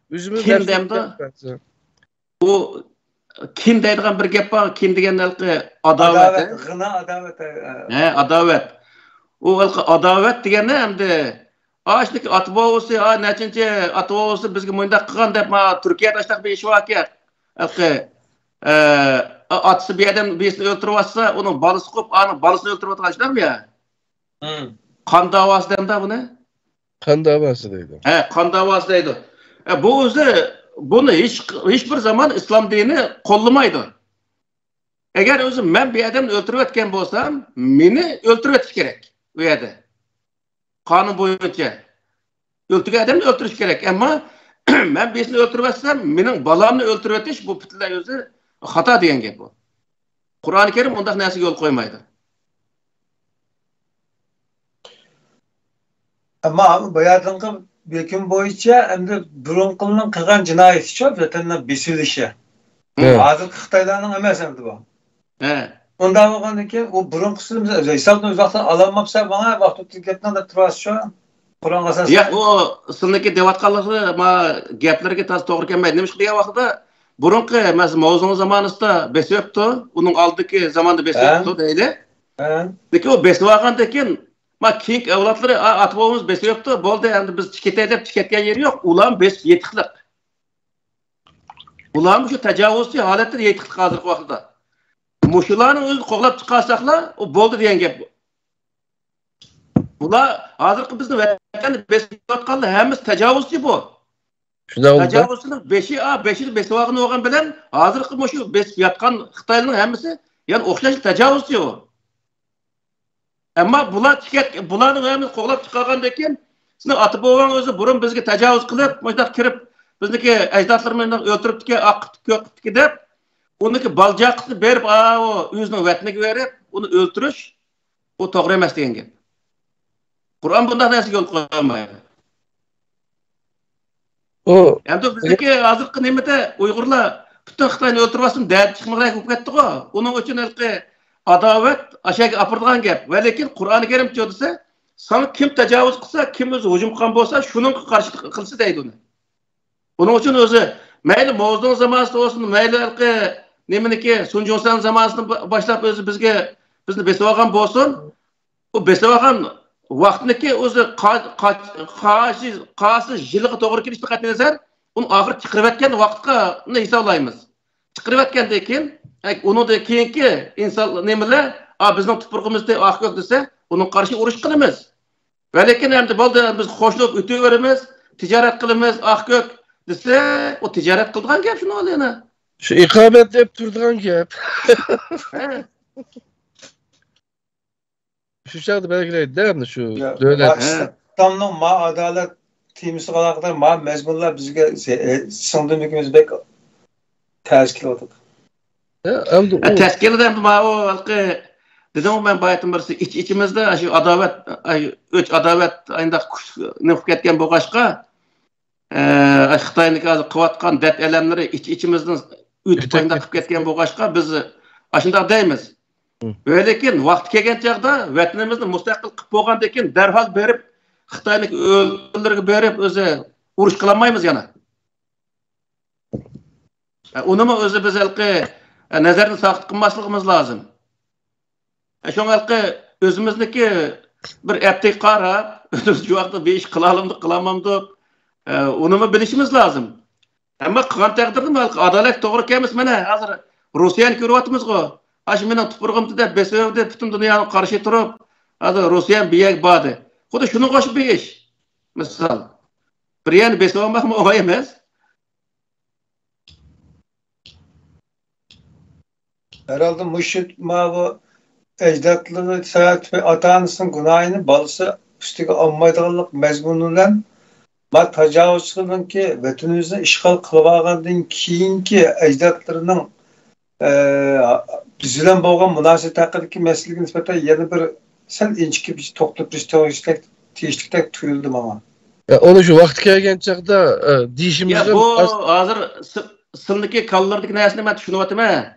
ئۆزىمىز كىم دەيدۇ؟ ئۇ كىم دەيدىغان بىر گەپ بار، كىم دېگەن ھېلىقى ئاداۋەت، ئاداۋەت، ھە؟ غىنا ئاداۋەت، ھە. ھە، ئاداۋەت. ئۇ ھېلىقى ئاداۋەت دېگەننى ئەمدى ئاشۇندىكى ئاتا بوۋىسى، ئا، نەچىنچى ئاتا بوۋىسى بىزگە مۇنداق قىلغان دەپ، ما، تۈركىيەدە ئاشۇنداق بىر ئىش باركەن. ھېلىقى، ئە، ئاتىسى بىر ئادەم بىرسىنى ئۆلتۈرۈۋاتسا، ئۇنىڭ بالىسى قوپ، ئانىڭ بالىسىنى ئۆلتۈرۈۋاتقان ئىشلارمۇ يا؟ قان داۋاسى دەمدا بۇنى؟ قان داۋاسى دەيدۇ. ھە، قان داۋاسى دەيدۇ. ئە، بۇ ئۆزى، بۇنى ھېچ، ھېچ بىر زامان ئىسلام دىنى قوللىمايدۇ. ئەگەر ئۆزى مەن بىر ئادەمنى ئۆلتۈرۈۋەتكەن بولسام، مېنى ئۆلتۈرۈۋېتىش كېرەك ئۇ يەردە. قانۇن بويىچە ئۆلتۈرگەن ئادەمنى ئۆلتۈرۈش كېرەك. ئەمما مەن بىرسىنى ئۆلتۈرۈۋەتسەم، مېنىڭ بالامنى ئۆلتۈرۈۋېتىش، بۇ پۈتۈنلەي ئۆزى خاتا دېگەن گەپ بۇ. قۇرئانى كەرىم ئۇنداق نەرسىگە يول قويمايدۇ. ئەمما باياتىنقى ھۆكۈم بويىچە ئەمدى بۇرۇنقىلارنىڭ قىلغان جىنايىتىچۇ، ۋەتەننىڭ بېسىۋېلىشى. ھە. ھازىرقى خىتايلارنىڭ ئەمەس ئەمدى بۇ. ھە. ئۇنداق بولغاندىن كېيىن، ئۇ بۇرۇنقىسىنى ھېسابتىن ئۆز ۋاقتىدا ئالالماپسەن، ماڭا ۋاقىت ئۆتۈپ كەتمەڭ دەپ تۇرۇۋاتىسىز شۇ. قۇرئانغا ئاساسەن. ياق، ئۇ سىلىنىڭكى دەۋاتقانلىقى ما گەپلىرىگە تازا توغرا كەلمەيدۇ. نېمىشقا دېگەن ۋاقىتتا، بۇرۇنقى، مەسىلەن، ماۋزېدۇڭ زامانىسىدا بېسىۋېپتۇ، ئۇنىڭ ئالدىدىكى زاماندا ھە. بېسىۋېپتۇ دەيلى. ھە. لېكىن ئۇ بېسىۋالغاندىن كېيىن، ما كېيىنكى ئەۋلادلىرى، ئا، ئاتا بوۋىمىز بېسىۋېپتۇ، بولدى، ئەمدى بىز چىقىتەي دەپ چىقىۋەتكەن يېرى يوق، ئۇلارمۇ بېسىپ يېتىقلىق. ئۇلارمۇ شۇ تاجاۋۇزچى ھالەتتە يېتىقلىق ھازىرقى ۋاقىتتا. مۇشۇلارنىڭ ئۆزىنى قوغلاپ چىقارساقلا، ئۇ بولدى دېگەن گەپ. بۇلار ھازىرقى بىزنىڭ ۋەتەندە بېسىۋاتقانلار ھەممىسى تاجاۋۇزچى بۇ. شۇنداق بولدى. تاجاۋۇزچىنىڭ بېشى، ئا، بېشىنى بېسىۋالغىنى بولغان بىلەن، ھازىرقى مۇشۇ بېسىپ ياتقان خىتايلارنىڭ ھەممىسى يەنە ئوخشاش تاجاۋۇزچى ئۇ. ئەمما بۇلار چىقىپ، بۇلارنىڭ ھەممىسىنى قوغلاپ چىقارغاندىن كېيىن، سېنىڭ ئاتا بوۋاڭ ئۆزى بۇرۇن بىزگە تاجاۋۇز قىلىپ، مۇشۇنداق كىرىپ، بىزنىڭكى ئەجدادلىرىمىزنى ئۆلتۈرۈپتىكەن، ئاق قىپتۇ، كۆك قىپتۇكى دەپ، ئۇنىڭكى بالا-چاقىسىنى بېرىپ، ئاۋۇ ئۆزىنىڭ ۋەتىنىگە بېرىپ، ئۇنى ئۆلتۈرۈش، بۇ توغرا ئەمەس دېگەن گەپ. قۇرئان بۇنداق نەرسىگە يول قويمايدۇ. ئۇ ئەمدى بىزدىكى ھازىرقى نېمىدە ئۇيغۇرلار پۈتۈن خىتاينى ئۆلتۈرۈۋاتسۇن، دەرد چىقمىغۇدەك بولۇپ كەتتىغۇ. ئۇنىڭ ئۈچۈن ھېلىقى ئاداۋەت ئاشەگە ئاپىرىدىغان گەپ. ۋە لېكىن قۇرئانى كەرىمچۇ دېسە، ساڭا كىم تاجاۋۇز قىلسا، كىم ئۆزى ھۇجۇم قىلغان بولسا، شۇنىڭغا قارشى قىلسا دەيدۇ ئۇنى. ئۇنىڭ ئۈچۈن ئۆزى مەيلى ماۋزېدۇڭ زامانىسىدا بولسۇن، مەيلى ھېلىقى نېمىنىكى، سۇن جۇڭسەن زامانىسىدىن با-، باشلاپ ئۆزى بىزگە، بىزنى بېسىۋالغان بولسۇن، ئۇ بېسىۋالغان ۋاقىتنىكى ئۆزى قا-، قا-، قايسى، قايسى يىلىغا توغرا كېلىشىدىن قەتئىينەزەر، ئۇنى ئاخىر چىقىرىۋەتكەن ۋاقىتقا ھېسابلايمىز. چىقىرىۋەتكەندىن كېيىن، ئۇنىڭدىن كېيىنكى ئىنسان نېمىلەر، ئا، بىزنىڭ تۇپرىقىمىزدە ئاق كۆك دېسە، ئۇنىڭغا قارشى ئۇرۇش قىلىمىز. ۋە لېكىن ئەمدى بولدى، بىز قوشۇلۇپ ئۆتۈۋېرىمىز، تىجارەت قىلىمىز، ئاق كۆك دېسە، ئۇ تىجارەت قىلىدىغان گەپ شۇنىڭ يەنە. شۇ ئىقامەت دەپ تۇرىدىغان گەپ. ھە. شۇ چاغدا بەلگىلەيدۇ-دە، ئەمدى شۇ يا، دۆلەت. ما ئىسلامنىڭ ما ئادالەت تېمىسىغا ئالاقىدار ما مەزمۇنلار بىزگە سى-، ئە، سىڭدۈرمىكىمىز بەك تەس كېلىۋاتىدۇ. ھە، ئەمدى ئە، ئۇ تەس كېلىدۇ، ئەمدى ماۋۇ ھېلىقى دېدىمغۇ مەن بايىتىن بىرسى، ئىچ-ئىچىمىزدە شۇ ئاداۋەت، ئاي، ئۆچ ئاداۋەت ئاينداق كۈچ نېمە قىلىپ كەتكەن بولغاچقا، ئە، خىتاينىڭكى ھازىر قىلىۋاتقان دەرد ئەلەملىرى ئىچ-ئىچىمىزدىن ئۆتۈپ ئاشۇنداق قىلىپ كەتكەن بولغاچقا، بىز ئاشۇنداق دەيمىز. ھە. ۋە لېكىن ۋاقتى كەلگەن چاغدا ۋەتىنىمىزنى مۇستەقىل قىلىپ بولغاندىن كېيىن دەرھال بېرىپ خىتاينىڭ ئۆلكىلىرىگە بېرىپ ئۆزى ئۇرۇش قىلالمايمىز يەنە. ئۇنىمۇ ئۆزى بىز ھېلىقى، ئە، نەزەردىن ساقىت قىلماسلىقىمىز لازىم. ئە، شۇڭا ھېلىقى ئۆزىمىزنىڭكى بىر ئەپتىگە قاراپ، ئۆزىمىز شۇ ۋاقىتتا بىر ئىش قىلالامدۇق، قىلالمامدۇق، ئە، ئۇنىمۇ بىلىشىمىز لازىم. ئەمما قىلغان تەقدىردىمۇ ھېلىقى ئادالەت توغرا كەلمىسە، مانا ھازىر روسىيەنى كۆرۈۋاتىمىزغۇ. ئاشۇ مېنىڭ تۇپرىقىمدا دەپ بېسىۋەردى، پۈتۈن دۇنيانىڭ قارشى تۇرۇپ، ھازىر روسىيەنى بىر يەرگە باردى. خۇددى شۇنىڭغا ئوخشاش بىر ئىش. مىسال، بىر يەرنى بېسىۋالماقمۇ ئوڭاي ئەمەس. ھەرھالدا مۇشۇ ماۋۇ ئەجدادلىرى سەۋەبلىك ئاتا-ئانىسىنىڭ گۇناھىنى بالىسى ئۈستىگە ئالمايدىغانلىق مەزمۇنى بىلەن، ما تاجاۋۇزچىنىڭكى ۋەتىنىمىزنى ئىشغال قىلىۋالغاندىن كېيىنكى ئەجدادلىرىنىڭ، ئە، بىز بىلەن بولغان مۇناسىۋىتى ھەققىدىكى مەسىلىگە نىسبەتەن يەنە بىر سەل ئىنچىكە بىر توختىلىپ تۇرۇش تېگىشلىك، تېگىشلىكتەك تۇيۇلدى ماڭا. يا، ئۇنى شۇ ۋاقتى كەلگەن چاغدا، ئە، يا، دېيىشىمىزدىن بۇ ئاز- ھازىر سى-، سىلىنىڭكى كاللىلىرىدىكى نەرسىنى مەن چۈشىنىۋاتىمەن.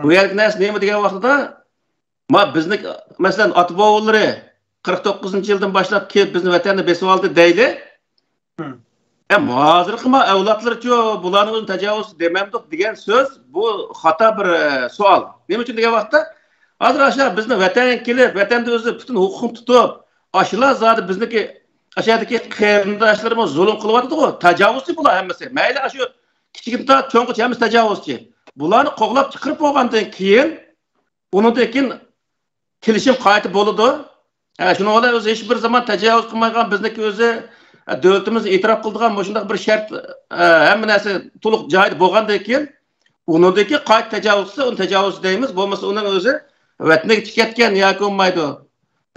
بۇ يەردىكى نەرسە نېمە دېگەن ۋاقتىدا، ما بىزنى، مەسىلەن، ئاتا بوۋىلىرى قىرىق توققۇزىنچى يىلدىن باشلاپ كېلىپ بىزنى ۋەتەندىن بېسىۋالدى دەيلى. ئەم، ھازىرقى ما ئەۋلادلىرىچۇ بۇلارنى ئۆزىنى تاجاۋۇزچى دېمەمدۇق دېگەن سۆز، بۇ خاتا بىر، ئە، سوئال. نېمە ئۈچۈن دېگەن ۋاقىتتا، ھازىر ئاشۇ بىزنى ۋەتەنگە كېلىپ، ۋەتەندە ئۆزى پۈتۈن ھوقۇقىنى تۇتۇپ، ئاشۇلار زادى بىزنىڭكى ئاشۇ يەردىكى قېرىنداشلىرىمىز زۇلۇم قىلىۋاتىدىغۇ، تاجاۋۇزچى بۇلار ھەممىسى. مەيلى ئاشۇ كىچىكىدىن تارتىپ چوڭغىچە ھەممىسى تاجاۋۇزچى. بۇلارنى قوغلاپ چىقىرىپ بولغاندىن كېيىن، ئۇنىڭدىن كېيىن كېلىشىم قايتا بولىدۇ. ھە، شۇنىڭ بىلەن ئۆزى ھېچ بىر زامان تەجاۋۇز قىلمايدىغان بىزنىڭكى ئۆزى، ھە، دۆلىتىمىز ئېتىراپ قىلىدىغان مۇشۇنداق بىر شەرت، ھە، ھەممە نەرسە تولۇق جايىدا بولغاندىن كېيىن، ئۇنىڭدىن كېيىن قايتا تەجاۋۇز قىلسا، ئۇنى تەجاۋۇزچى دەيمىز. بولمىسا ئۇنىڭ ئۆزى ۋەتىنىگە چىقىپ كەتكەن ياكى بولمايدۇ.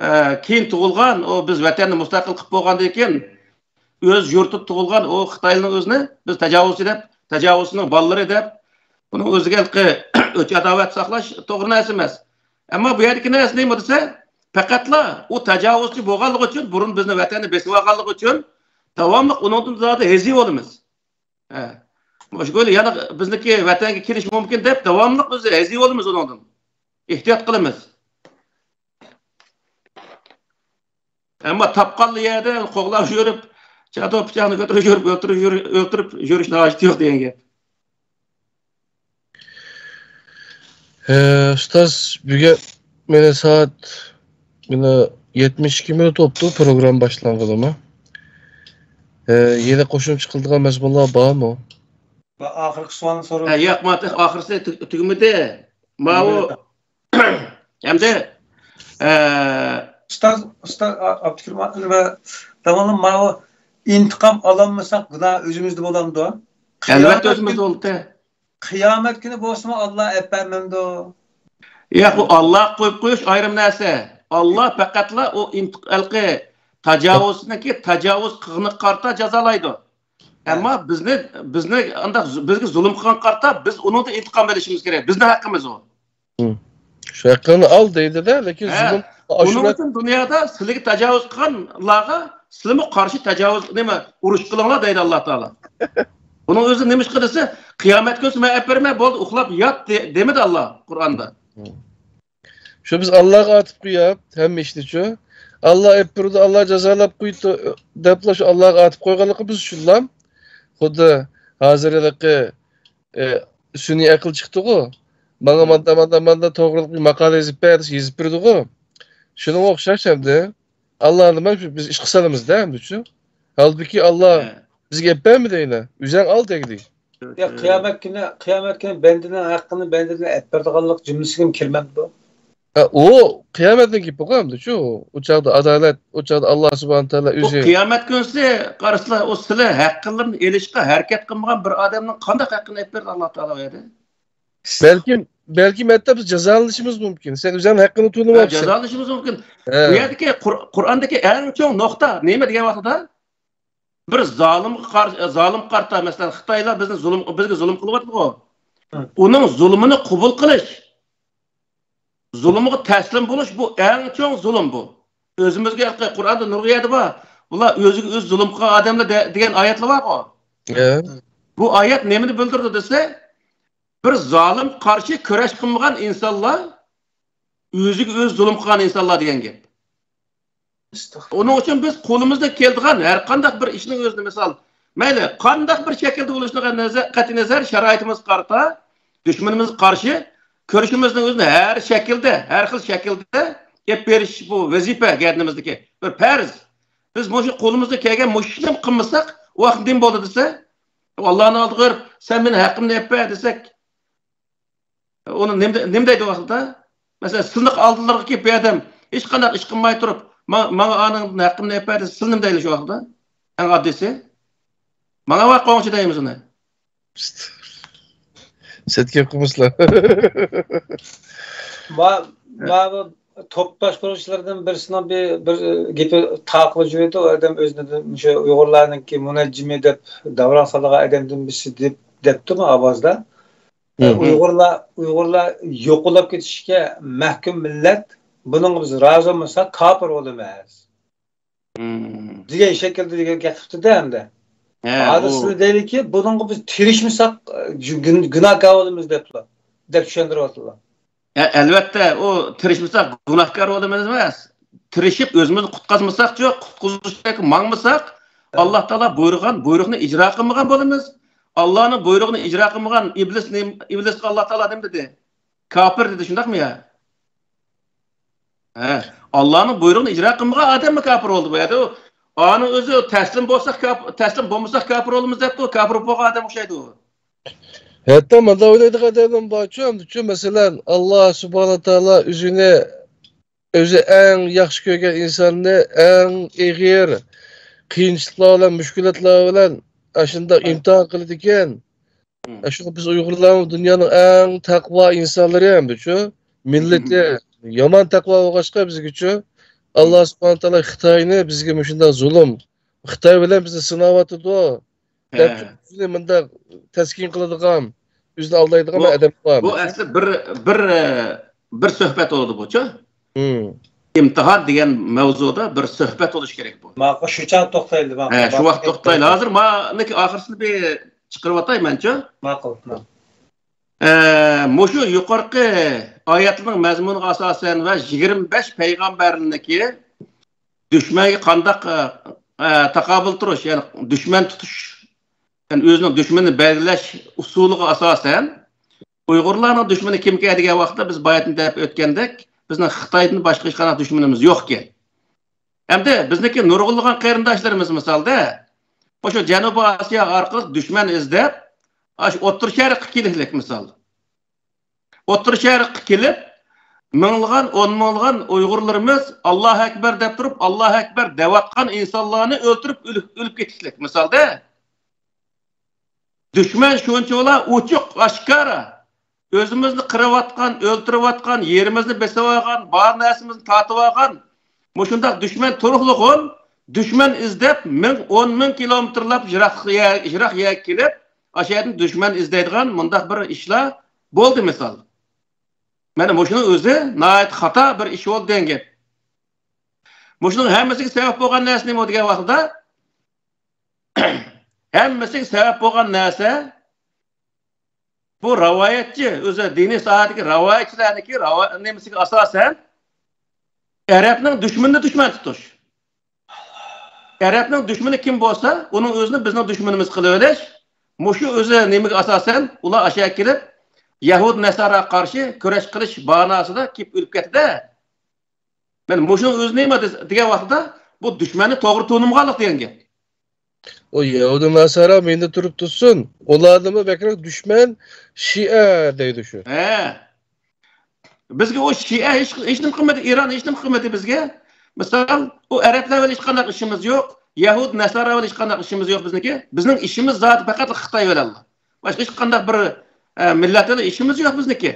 ھە، كېيىن تۇغۇلغان، ئۇ بىز ۋەتەننى مۇستەقىل قىلىپ بولغاندىن كېيىن، ئۆز يۇرتىدا تۇغۇلغان ئۇ خىتايلىنىڭ ئۆزىنى بىز تاجاۋۇزچى دەپ، تاجاۋۇزچىنىڭ بالىلىرى دەپ، بۇنىڭ ئۆزىگە ھېلىقى ئۆچ-ئاداۋەت ساقلاش توغرا نەرسە ئەمەس. ئەمما بۇ يەردىكى نەرسە نېمە دېسە، پەقەتلا ئۇ تاجاۋۇزچى بولغانلىقى ئۈچۈن، بۇرۇن بىزنى ۋەتەننى بېسىۋالغانلىقى ئۈچۈن، داۋاملىق ئۇنىڭدىن زادى ھەزى بولىمىز. ھە. مۇشۇ يەنە بىزنىڭكى ۋەتەنگە كېلىشى مۇمكىن دەپ، داۋاملىق بىز ھەزى بولىمىز ئۇنىڭدىن. ئېھتىيات قىلىمىز. ئەمما تاپقانلا يەردە قوغلاپ يۈرۈپ، چاتاق پىچاقنى كۆتۈرۈپ يۈرۈپ، ئۆلتۈرۈپ يۈر-، ئۆلتۈرۈپ يۈرۈشنىڭ ھاجىتى يوق دېگەن گەپ. ھە، ئۇستاز، بۈگۈن مېنى سائەت مېنى يەتمىش ئىككى مىنۇت بوپتۇ پروگرامما باشلانغىلىمۇ. ھە، يەنە قوشۇمچە قىلىدىغان مەزمۇنلار بارمۇ؟ ۋە ئاخىرقى سوئالنى سوراپ ھە، ياق، ما تېخى ئاخىرسى تۈ-، تۈگىمىدى. ماۋۇ ھەمدە، ئە، ئۇستاز، ئۇستاز ئا-، ئابدۇكېرىم ۋە داۋاملىق ماۋۇ ئىنتىقام ئالالمىساق گۇناھ ئۆزىمىزدە بولامدۇ؟ ئەلۋەتتە ئۆزىمىزدە بولىدۇ. قىيامەت كۈنى بولسىمۇ ئاللا ئەپ بەرمەمدۇ؟ ياق، بۇ ئاللاغا قويۇپ قويۇش ئايرىم نەرسە. ئاللا پەقەتلا ئۇ ئىنتىق-، ھېلىقى تاجاۋۇزچىنىڭكى تاجاۋۇز قىلغىنىغا قارىتا جازالايدۇ. ئەمما بىزنى، بىزنى ئانداق زۇ-، بىزگە زۇلۇم قىلغانغا قارىتا بىز ئۇنىڭدىن ئىنتىقام ئېلىشىمىز كېرەك. بىزنىڭ ھەققىمىز ئۇ. ھە. شۇ ھەققىنى ئال دەيدۇ-دە، لېكىن ھە، زۇلۇم ئۇنىڭ ئۈچۈن دۇنيادا سىلىگە تاجاۋۇز قىلغانلارغا سىلىمۇ قارشى تاجاۋۇز، نېمە، ئۇرۇش قىلىڭلار دەيدۇ ئاللا تائالا. ئۇنىڭ ئۆزى نېمىشقا دېسە، قىيامەت كۈنى مەن ئەپ بېرىمەن، بولدى، ئۇخلاپ يات دە-، دېمىدى ئاللا قۇرئاندا. ھە. شۇ بىز ئاللاغا ئاتىپ قويۇپ، ھەممە ئىشنىچۇ. ئاللا ئېلىپ بېرىدۇ، ئاللا جازالاپ قويىدۇ، دەپلا شۇ ئاللاغا ئاتىپ قويغانلىقى بىز ئۈچۈنلا. خۇددى ھازىر ھېلىقى، ئە، سۈنئىي ئەقىل چىقتىغۇ. ماڭا ماندا، ماندا، ماندا توغرىلىق بىر ماقالە يېزىپ بەر دېسە، يېزىپ بېرىدىغۇ. شۇنىڭغا ئوخشاش ئەمدى. ئاللا نېمە، بىز ئىشقا سالىمىز-دە ئەمدىچۇ. ھالبۇكى، ئاللا ھە. بىزگە ئېلىپ بەرمىدى يەنە. ئۆزەڭ ئال دەيدى. يا، قىيامەت كۈنى، قىيامەت كۈنى بەندىنىڭ ھەققىنى بەندىدىن ئەپ بېرىدىغانلىق جۈملىسىگىمۇ كىرمەمدۇ؟ ھە، ئۇ قىيامەتنىڭ گېپىغۇ ئەمدىچۇ. ئۇ چاغدا ئادالەت، ئۇ چاغدا ئاللا سۇبھانە تائالا ئۇ ئۆزى. قىيامەت كۈنىسى قارىسىلا، ئۇ سىلى ھەققىلىرىنى ئېلىشقا ھەرىكەت قىلمىغان بىر ئادەمنىڭ قانداق ھەققىنى ئېلىپ بېرىدۇ ئاللا تائالا ئۇ يەردە؟ بەلكىم، بەلكىم ھەتتا بىز جازالىنىشىمىز مۇمكىن. سەن ئۆزۈڭنىڭ ھەققىنى ھە، تونۇۋالىسەن. جازالىنىشىمىز مۇمكىن. ھە. بۇ يەردىكى قۇر-، قۇرئاندىكى ئەڭ چوڭ نۇقتا نېمە دېگەن ۋاقتىدا؟ بىر زالىمغا قار-، زالىمغا قارىتا، مەسىلەن، خىتايلار بىزنى زۇلۇم، بىزگە زۇلۇم قىلىۋاتىدىغۇ. ھە. ئۇنىڭ زۇلۇمىنى قوبۇل قىلىش، زۇلۇمغا تەسلىم بولۇش، بۇ ئەڭ چوڭ زۇلۇم بۇ. ئۆزىمىزگە ھېلىقى قۇرئاندا نۇرغۇن يەردە بار. بۇلار ئۆزىگە ئۆزى زۇلۇم قىلغان ئادەملەر دە-، دېگەن ئايەتلەر بارغۇ. بۇ ئايەت نېمىنى بىلدۈرىدۇ دېسە، بىر زالىم قارشى كۈرەش قىلمىغان ئىنسانلار ئۆزىگە ئۆزى زۇلۇم قىلغان ئىنسانلار دېگەن گەپ. ئۇنىڭ ئۈچۈن بىز قولىمىزدىن كېلىدىغان ھەر قانداق بىر ئىشنىڭ ئۆزىنى، مىسال، مەيلى قانداق بىر شەكىلدە بولۇشىغا نەزەر، قەتئىي نەزەر، شارائىتىمىزغا قارىتا، دۈشمىنىمىزغا قارشى كۈرىشىمىزنىڭ ئۆزىنى ھەر شەكىلدە، ھەر خىل شەكىلدە ئېلىپ بېرىش بۇ ۋەزىپە گەدىنىمىزدىكى بىر پەرز. بىز مۇشۇ قولىمىزدىن كەلگەن مۇشۇ ئىشنى قىلمىساق، ئۇ ۋاقىت نېمە بولدى دېسە، ئاللانىڭ ئالدىغا بېرىپ، سەن مېنىڭ ھەققىمنى ئېلىپ بەر دېسەك، ئۇنى نېمە، نېمە دەيدۇ ۋاقتىدا؟ مەسىلەن، سىلىنىڭ ئالدىلىرىغا كېلىپ بۇ ئادەم ھېچقانداق ئىش قىلماي تۇرۇپ، ما-، ماڭا ئانىڭدىن ھەققىمنى ئېلىپ بەر دېسە، سىلى نېمە دەيلى شۇ ۋاقتىدا؟ ئەڭ ئاددىيسى. ماڭا ۋاق قوڭچى دەيمىز ئۇنى. سەت گەپ قىلمىسىلا. ما-، ما بۇ توپ باشقۇرغۇچىلىرىدىن بىرسىنىڭ بىر، بىر گېپى تاقىلىپ يۈرىدۇ. ئۇ ئادەم ئۆزىنى مۇشۇ ئۇيغۇرلارنىڭكى مۇنەججىمى دەپ داۋراڭ سالىدىغان ئادەمدىن بىرسى دەپ، دەپتۇ ما ئاۋازدا. ئۇيغۇرلار، ئۇيغۇرلار يوقىلاپ كېتىشكە مەھكۇم مىللەت، بۇنىڭغا بىز رازى بولمىساق كاپىر بولىمىز. دېگەن شەكىلدە دېگەن گەپ قىپتۇ-دە ئەمدى. ھە، ھازىر ئۇ سىلەر دەيلىكى، بۇنىڭغا بىز تىرىشمىساق، گۈن-، گۇناھكار بولىمىز دەپلا، دەپ چۈشەندۈرۈۋاتىدۇ. ھە، ئەلۋەتتە، ئۇ تىرىشمىساق گۇناھكار بولىمىز ئەمەس. تىرىشىپ ئۆزىمىزنى قۇتقۇزمىساقچۇ، قۇتقۇزۇشتەك ماڭمىساق، ھە. ئاللا تائالا بۇيرۇغان بۇيرۇقنى ئىجرا قىلمىغان بولىمىز. ئاللانىڭ بۇيرۇقىنى ئىجرا قىلمىغان ئىبلىس نېم-، ئىبلىسقا ئاللا تائالا نېمە دېدى؟ كاپىر دېدى، شۇنداقمۇ يا؟ ھە، ئاللانىڭ بۇيرۇقىنى ئىجرا قىلمىغان ئادەممۇ كاپىر بولدى بۇ يەردە. ئۇ، ئانىڭ ئۆزى تەسلىم بولساق كاپ-، تەسلىم بولمىساق كاپىر بولىمىز دەپتۇ، كاپىر بولغان ئادەم ئوخشايدۇ ئۇ. ھەتتا مۇنداق ئويلايدىغان ئادەم بارچۇ، ئەمدىچۇ، مەسىلەن، ئاللا سۇبھانە تائالا ئۆزىنى، ئۆزى ئەڭ ياخشى كۆرگەن ئىنساننى ئەڭ ئېغىر قىيىنچىلىقلار بىلەن، مۈشكۈلاتلار بىلەن ئاشۇنداق ئىمتىھان قىلىدىكەن. شۇڭا بىز ئۇيغۇرلارمۇ دۇنيانىڭ ئەڭ تەقۋا ئىنسانلىرى ئەمدىچۇ. مىللىتى يامان تەقۋا بولغاچقا بىزگىچۇ. ئاللا سۇبھانە تائالا خىتاينى بىزگە مۇشۇنداق زۇلۇم، خىتاي بىلەن بىزنى سىناۋاتىدۇ دەپ، بىزنى مۇنداق تەسكىن قىلىدىغان، بىزنى ئالدايدىغان بۇ، ئادەم بار. بۇ ئەسلى بىر، بىر، بىر سۆھبەت بولىدۇ بۇچۇ. ئىمتىھان دېگەن مەۋزۇدا بىر سۆھبەت بولۇشى كېرەك بۇ. ماقۇل، شۇ چاغ توختايلى، ماقۇل. ھە، شۇ ۋاقىت توختايلى. ھازىر مانىكى ئاخىرسىنى بىر چىقىرىۋاتاي مەنچۇ. ماقۇل، ماقۇل. ئە، مۇشۇ يۇقىرىقى ئايەتنىڭ مەزمۇنىغا ئاساسەن ۋە يىگىرمە بەش پەيغەمبەرنىڭكى دۈشمەنگە قانداق، ئە، ئە، تاقابىل تۇرۇش، يەنى دۈشمەن تۇتۇش، يەنى ئۆزىنىڭ دۈشمىنىنى بەلگىلەش ئۇسۇلىغا ئاساسەن، ئۇيغۇرلارنىڭ دۈشمىنى كىمكەن دېگەن ۋاقىتتا، بىز باياتىن دەپ ئۆتكەندەك، بىزنىڭ خىتايدىن باشقا ھېچقانداق دۈشمىنىمىز يوقكەن. ئەمدى بىزنىڭكى نۇرغۇنلىغان قېرىنداشلىرىمىز مىسالدا، مۇشۇ جەنۇبىي ئاسىيا ئارقىلىق دۈشمەن ئىزدەپ، ئاشۇ ئوتتۇرا شەرققە كېلىشلىك مىسال. ئوتتۇرا شەرققە كېلىپ، مىڭلىغان، ئون مىڭلىغان ئۇيغۇرلىرىمىز ئاللاھۇ ئەكبەر دەپ تۇرۇپ، ئاللاھۇ ئەكبەر دەۋاتقان ئىنسانلارنى ئۆلتۈرۈپ، ئۆلۈپ، ئۆلۈپ كېتىشلىك مىسالدا. دۈشمەن شۇنچىۋالا ئوچۇق، ئاشكارا ئۆزىمىزنى قىرىۋاتقان، ئۆلتۈرۈۋاتقان، يېرىمىزنى بېسىۋالغان، بار نەرسىمىزنى تارتىۋالغان مۇشۇنداق دۈشمەن تۇرۇقلىغۇن، دۈشمەن ئىزدەپ مىڭ، ئون مىڭ كىلومېتىرلاپ يىراق يەر، يىراق يەرگە كېلىپ، ئاشۇ يەردىن دۈشمەن ئىزدەيدىغان مۇنداق بىر ئىشلار بولدى مىسال. مانا مۇشۇنىڭ ئۆزى ناھايىتى خاتا بىر ئىش بولدى دېگەن گەپ. مۇشۇنىڭ ھەممىسىگە سەۋەب بولغان نەرسە نېمە دېگەن ۋاقتىدا، ھەممىسىگە سەۋەب بولغان نەرسە، بۇ رىۋايەتچى، ئۆزى دىنىي ساھەدىكى رىۋايەتچىلەرنىڭكى رىۋا-، نېمىسىگە ئاساسەن، ئەرەبنىڭ دۈشمىنىنى دۈشمەن تۇتۇش. ئەرەبنىڭ دۈشمىنى كىم بولسا، ئۇنىڭ ئۆزىنى بىزنىڭ دۈشمىنىمىز قىلىۋېلىش. مۇشۇ ئۆزى نېمىگە ئاساسەن، ئۇلار ئاشۇ يەرگە كېلىپ، يەھۇد نەسارا قارشى كۈرەش قىلىش باھاناسىدا كېلىپ ئۆلۈپ كەتتى-دە. مانا مۇشۇنىڭ ئۆزى نېمە دېس-، دېگەن ۋاقىتتا، بۇ دۈشمەننى توغرا تونۇمىغانلىق دېگەن گەپ. ئۇ يەھۇدىي ناسارا مەيدە تۇرۇپ تۇرسۇن، ئۇلاردىنمۇ بەكرەك دۈشمەن شىئە دەيدۇ شۇ. ھە. بىزگە ئۇ شىئە ھېچ، ھېچنېمە قىلمىدى، ئىران ھېچنېمە قىلمىدى بىزگە. مىسال، ئۇ ئەرەبلەر بىلەن ھېچقانداق ئىشىمىز يوق، يەھۇد ناسارا بىلەن ھېچقانداق ئىشىمىز يوق بىزنىڭكى. بىزنىڭ ئىشىمىز زادى پەقەت خىتاي بىلەنلا. باشقا ھېچقانداق بىر، ئە، مىللەت بىلەن ئىشىمىز يوق بىزنىڭكى.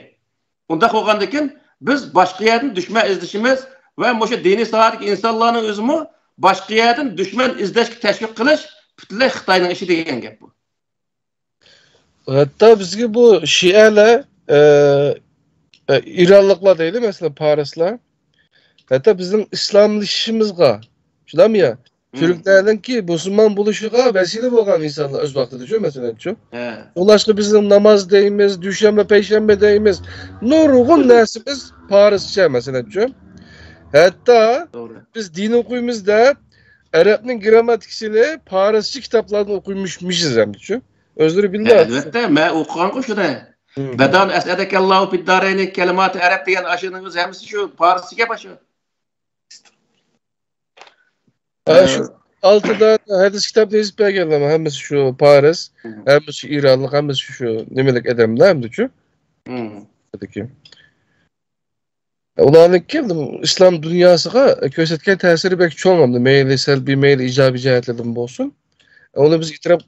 ئۇنداق بولغاندىكىن، بىز باشقا يەردىن دۈشمەن ئىزدىشىمىز ۋە مۇشۇ دىنىي ساھەدىكى ئىنسانلارنىڭ ئۆزىمۇ باشقا يەردىن دۈشمەن ئىزدەشكە تەشۋىق قىلىش پۈتۈنلەي خىتاينىڭ ئىشى دېگەن گەپ بۇ. ھەتتا بىزگە بۇ شىئەلەر، ئە، ئە، ئىرانلىقلار دەيلى، مەسىلەن، پارسلار. ھەتتا بىزنىڭ ئىسلاملىشىشىمىزغا، شۇنداقمۇ يا؟ تۈركلەرنىڭكى مۇسۇلمان بولۇشىغا ۋەسىلە بولغان ئىنسانلار ئۆز ۋاقتىدىچۇ، مەسىلەنچۇ. ئۇلاشقا بىزنىڭ ناماز دەيمىز، دۈشەنبە، پەيشەنبە دەيمىز. نۇرغۇن نەرسىمىز پارسچە، مەسىلەنچۇ. ھەتتا بىز دىن ئوقۇيمىز دەپ، ئەرەبنىڭ گرامماتىكىسىنى پارسچە كىتابلاردىن ئوقۇيمىشمىشىز ھەمدىچۇ. ئۆزلىرى بىلدى. ئەلۋەتتە، مەن ئوقۇغانغۇ شۇنى. بەدان ئەسئەدەكەللاھۇ فىددارەينى كەلىماتى ئەرەب دېگەن ئاشۇنىڭ ئۆزى ھەممىسى شۇ پارسچە گەپ ئاشۇ. ئە، شۇ ئالتە دانە ھەدىس كىتابنى يېزىپ بەرگەنلەرمۇ ھەممىسى شۇ پارس، ھەممىسى شۇ ئىرانلىق، ھەممىسى شۇ نېمىلىك ئادەملەر ھەمدىچۇ. ئۇلارنىڭكى ئىسلام دۇنياسىغا كۆرسەتكەن تەسىرى بەك چوڭ، ئەمدى مەيلى سەلبىي، مەيلى ئىجابىي جەھەتلەردىن بولسۇن. ئۇنى بىز ئېتىراپ،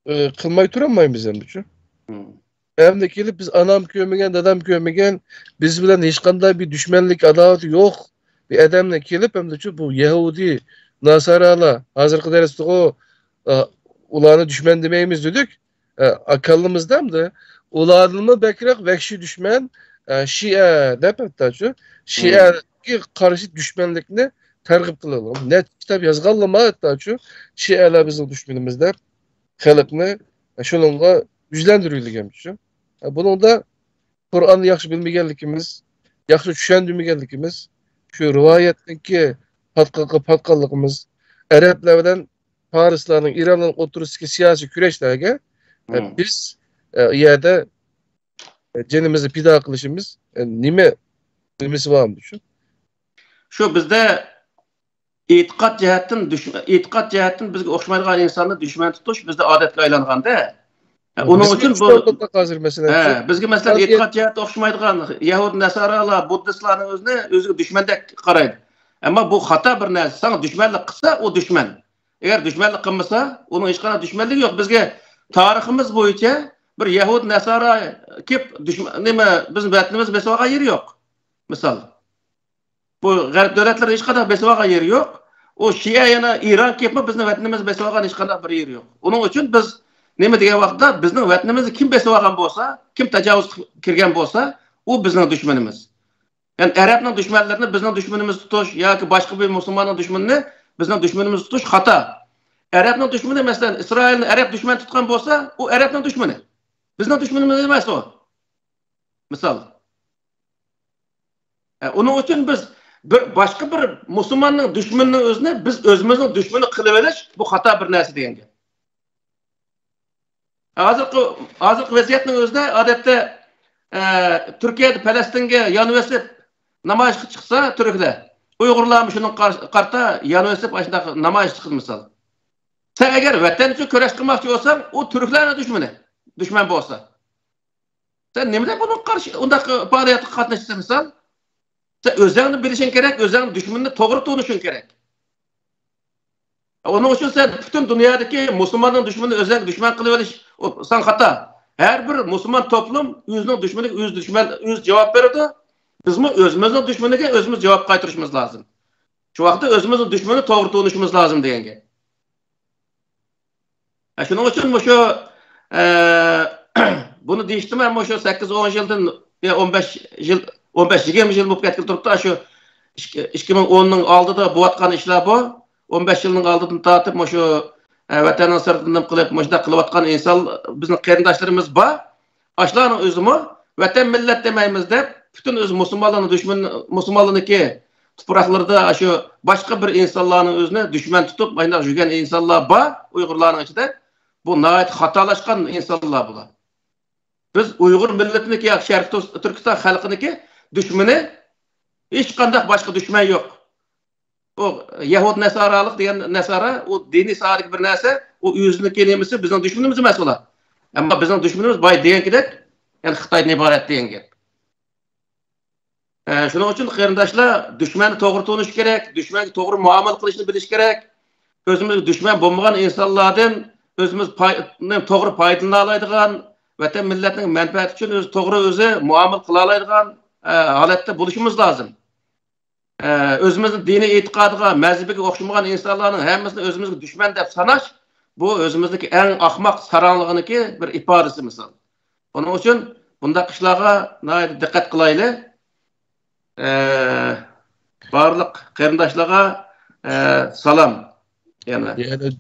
ئە، قىلماي تۇرالمايمىز ئەمدىچۇ. ئەمدى كېلىپ بىز ئانام كۆرمىگەن، دادام كۆرمىگەن، بىز بىلەن ھېچقانداق بىر دۈشمەنلىك، ئاداۋىتى يوق بىر ئادەمنى كېلىپ ئەمدىچۇ بۇ يەھۇدىي، ناسارالار، ھازىرقى دەرستىغۇ، ئە، ئۇلارنى دۈشمەن دېمەيمىز دېدۇك. ئە، كاللىمىزدا ئەمدى ئۇلاردىنمۇ بەكرەك ۋەھشىي دۈشمەن، ئە، شىئە دەپ ھەتتاچۇ، شىئەگە قارشى دۈشمەنلىكنى تەرغىب قىلىدۇ. نەچچە كىتاب يازغانلىما ھەتتاچۇ، شىئەلەر بىزنىڭ دۈشمىنىمىز دەپ خەلقنى شۇنىڭغا يۈزلەندۈرگەنچۇ. ئە، بۇنىڭدا قۇرئاننى ياخشى بىلمىگەنلىكىمىز، ياخشى چۈشەندۈرمىگەنلىكىمىز، شۇ رىۋايەتنىڭكى پاتقاققا پاتقانلىقىمىز، ئەرەبلەر بىلەن پارسلارنىڭ، ئىرانلارنىڭ ئوتتۇرىسىدىكى سىياسىي كۈرەشلەرگە، ئە، بىز، ئە، ئۇ يەردە، ئە، جېنىمىزنى پىدا قىلىشىمىز، ئە، نېمە، نېمىسى بارمىدى شۇ؟ شۇ بىزدە ئېتىقاد جەھەتتىن دۈش-، ئېتىقاد جەھەتتىن بىزگە ئوخشىمايدىغان ئىنساننى دۈشمەن تۇتۇش بىزدە ئادەتكە ئايلانغاندا، ئە، ئۇنىڭ ئۈچۈن بۇ، ھازىر مەسىلەن، ھە، بىزگە مەسىلەن ئېتىقاد جەھەتتە ئوخشىمايدىغان يەھۇد، نەسارالار، بۇددىستلارنىڭ ئۆزىنى ئۆزىگە دۈشمەندەك قارايدۇ. ئەمما بۇ خاتا بىر نەرسە. ساڭا دۈشمەنلىك قىلسا، ئۇ دۈشمەن. ئەگەر دۈشمەنلىك قىلمىسا، ئۇنىڭ ھېچقانداق دۈشمەنلىكى يوق. بىزگە تارىخىمىز بويىچە بىر يەھۇد، نەسارا كېلىپ دۈشمەن، نېمە، بىزنىڭ ۋەتىنىمىزنى بېسىۋالغان يېرى يوق. مىسال. بۇ غەرب دۆلەتلىرى ھېچقانداق بېسىۋالغان يېرى يوق. ئۇ شىئە يەنە ئىران كېلىپمۇ بىزنىڭ ۋەتىنىمىزنى بېسىۋالغان ھېچقانداق بىر يېرى يوق. ئۇنىڭ ئۈچۈن بىز نېمە دېگەن ۋاقىتتا بىزنىڭ ۋەتىنىمىزنى كىم بېسىۋالغان بولسا، كىم تاجاۋۇز قىلىپ كىرگەن بولسا، ئۇ بىزنىڭ دۈشمىنىمىز. يەنى ئەرەبنىڭ دۈشمەنلىرىنى بىزنىڭ دۈشمىنىمىز تۇتۇش ياكى باشقا بىر مۇسۇلماننىڭ دۈشمىنىنى بىزنىڭ دۈشمىنىمىز تۇتۇش خاتا. ئەرەبنىڭ دۈشمىنى، مەسىلەن، ئىسرائىلنى ئەرەب دۈشمەن تۇتقان بولسا، ئۇ ئەرەبنىڭ دۈشمىنى. بىزنىڭ دۈشمىنىمىز ئەمەس ئۇ. مىسال. ئە، ئۇنىڭ ئۈچۈن بىز بىر، باشقا بىر مۇسۇلماننىڭ دۈشمىنىنىڭ ئۆزىنى بىز ئۆزىمىزنىڭ دۈشمىنى قىلىۋېلىش، بۇ خاتا بىر نەرسە دېگەن گەپ. ھازىرقى، ھازىرقى ۋەزىيەتنىڭ ئۆزىدە، ئادەتتە، ئە، تۈركىيەدە پەلەستىنگە يانۋېسىپ نامايىشقا چىقسا تۈركلەر، ئۇيغۇرلارمۇ شۇنىڭغا قار-، قارىتا يانۋېسىپ ئاشۇنداق نامايىش چىقىدۇ، مىسال. سەن ئەگەر ۋەتەن ئۈچۈن كۈرەش قىلماقچى بولساڭ، ئۇ تۈركلەرنىڭ دۈشمىنى، دۈشمەن بولسا. سەن نېمىدەك بۇنىڭغا قارشى ئۇنداق پائالىيەتكە قاتنىشىسەن، مىسال؟ سەن ئۆزۈڭنى بىلىشىڭ كېرەك، ئۆزۈڭنىڭ دۈشمىنىنى توغرا تونۇشۇڭ كېرەك. ئۇنىڭ ئۈچۈن سەن پۈتۈن دۇنيادىكى مۇسۇلماننىڭ دۈشمىنىنى ئۆزۈڭگە دۈشمەن قىلىۋېلىش، ئۇ ساڭا خاتا. ھەر بىر مۇسۇلمان توپلۇم ئۆزىنىڭ دۈشمىنىگە ئۆزى دۈشمەن، ئۆزى جاۋاب بېرىدۇ. بىزمۇ ئۆزىمىزنىڭ دۈشمىنىگە ئۆزىمىز جاۋاب قايتۇرۇشىمىز لازىم. شۇ ۋاقىتتا ئۆزىمىزنىڭ دۈشمىنىنى توغرا تونۇشىمىز لازىم دېگەن گەپ. ھە، شۇنىڭ ئۈچۈن مۇشۇ، ئە، بۇنى دېيىشتىمەن، مۇشۇ سەككىز، ئون يىلدىن، يا ئون بەش يىل، ئون بەش، يىگىرمە يىل بولۇپ كەتكىلى تۇرۇپتۇ. شۇ ئىككى، ئىككى مىڭ ئوننىڭ ئالدىدا بولۇۋاتقان ئىشلار بۇ. ئون بەش يىلنىڭ ئالدىدىن تارتىپ مۇشۇ، ئە، ۋەتەننىڭ سىرتىدا نېمە قىلىپ، مۇشۇنداق قىلىۋاتقان ئىنسان بىزنىڭ قېرىنداشلىرىمىز بار. ئاشۇلارنىڭ ئۆزىمۇ ۋەتەن مىللەت دېمەيمىز دەپ، پۈتۈن ئۆزى مۇسۇلمانلارنىڭ دۈشمىنى، مۇسۇلمانلارنىڭكى تۇپراقلىرىدا شۇ باشقا بىر ئىنسانلارنىڭ ئۆزىنى دۈشمەن تۇتۇپ، مۇشۇنداق يۈرگەن ئىنسانلار بار ئۇيغۇرلارنىڭ ئىچىدە. بۇ ناھايىتى خاتالاشقان ئىنسانلار بۇلار. بىز ئۇيغۇر مىللىتىنىڭكى ياكى شەرقىي تۇرس-، تۈركىستان خەلقىنىڭكى دۈشمىنى ھېچقانداق باشقا دۈشمەن يوق. ئۇ يەھۇد نەسارالىق دېگەن نەسارا، ئۇ دىنىي ساھەدىكى بىر نەرسە، ئۇ ئۆزىنىڭكى نېمىسى، بىزنىڭ دۈشمىنىمىز ئەمەس ئۇلار. ئەمما بىزنىڭ دۈشمىنىمىز بايا دېگەنكىدەك، يەنى خىتايدىن ئىبارەت دېگەن گەپ. ئە، شۇنىڭ ئۈچۈن قېرىنداشلار، دۈشمەننى توغرا تونۇش كېرەك، دۈشمەنگە توغرا مۇئامىلە قىلىشنى بىلىش كېرەك. ئۆزىمىزگە دۈشمەن بولمىغان ئىنسانلاردىن ئۆزىمىز پاي-، توغرا پايدىلىنالايدىغان، ۋەتەن مىللەتنىڭ مەنپەئەتى ئۈچۈن ئۆزى توغرا ئۆزى مۇئامىلە قىلالايدىغان، ئە، ھالەتتە بولۇشىمىز لازىم. ئە، ئۆزىمىزنىڭ دىنىي ئېتىقادىغا، مەزھىپىگە ئوخشىمىغان ئىنسانلارنىڭ ھەممىسىنى ئۆزىمىزگە دۈشمەن دەپ ساناش، بۇ ئۆزىمىزنىڭكى ئەڭ ئاخماق ساراڭلىقىنىڭكى بىر ئىپادىسى، مىسال. ئۇنىڭ ئۈچۈن بۇنداق ئىشلارغا ناھايىتى دىققەت قىلايلى. ئە، بارلىق قېرىنداشلارغا، ئە، سالام. يەنە. يەنى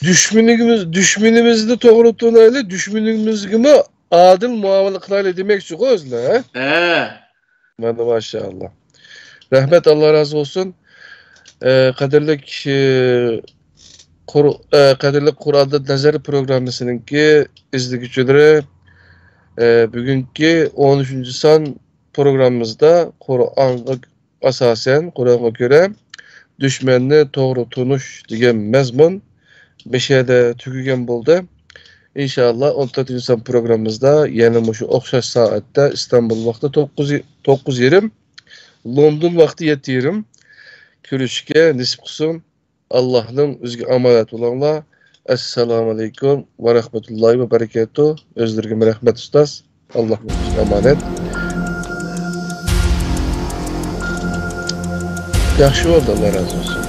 دۈشمىنىمىز دۈشمىنىمىزنى توغرا تونايلى، دۈشمىنىمىزگىمۇ ئادىل مۇئامىلە قىلايلى دېمەكچىغۇ ئۆزىنى، ھە؟ ھە. مانا ماشائاللا. رەھمەت، ئاللا رازى بولسۇن. ئە، قەدىرلىك، ئە، قۇر-، ئە، قەدىرلىك قۇرئاندا نەزەر پروگراممىسىنىڭكى ئىزدىگۈچىلىرى، ئە، بۈگۈنكى ئون ئۈچىنچى سان پروگراممىمىزدا قۇرئانغا ئاساسەن، قۇرئانغا كۆرە دۈشمەننى توغرا تونۇش دېگەن مەزمۇن مۇشۇ يەردە تۈگىگەن بولدى. ئىنشائاللا، ئون تۆتىنچى سان پروگراممىمىزدا يەنە مۇشۇ ئوخشاش سائەتتە ئىستانبۇل ۋاقتى توققۇز، توققۇز يېرىم، لوندون ۋاقتى يەتتە يېرىم كۆرۈشۈشكە نېسىپ قىلسۇن. ئاللاھنىڭ ئۆزىگە ئامانەت بولۇڭلار. ئەسسالامۇ ئەلەيكۇم ۋە رەھمەتۇللاھى ۋە بەرىكاتۇھ. ئۆزلىرىگىمۇ رەھمەت، ئۇستاز. ئاللاھنىڭ ئۆزىگە ئامانەت. ياخشى بولدى، ئاللا رازى بولسۇن.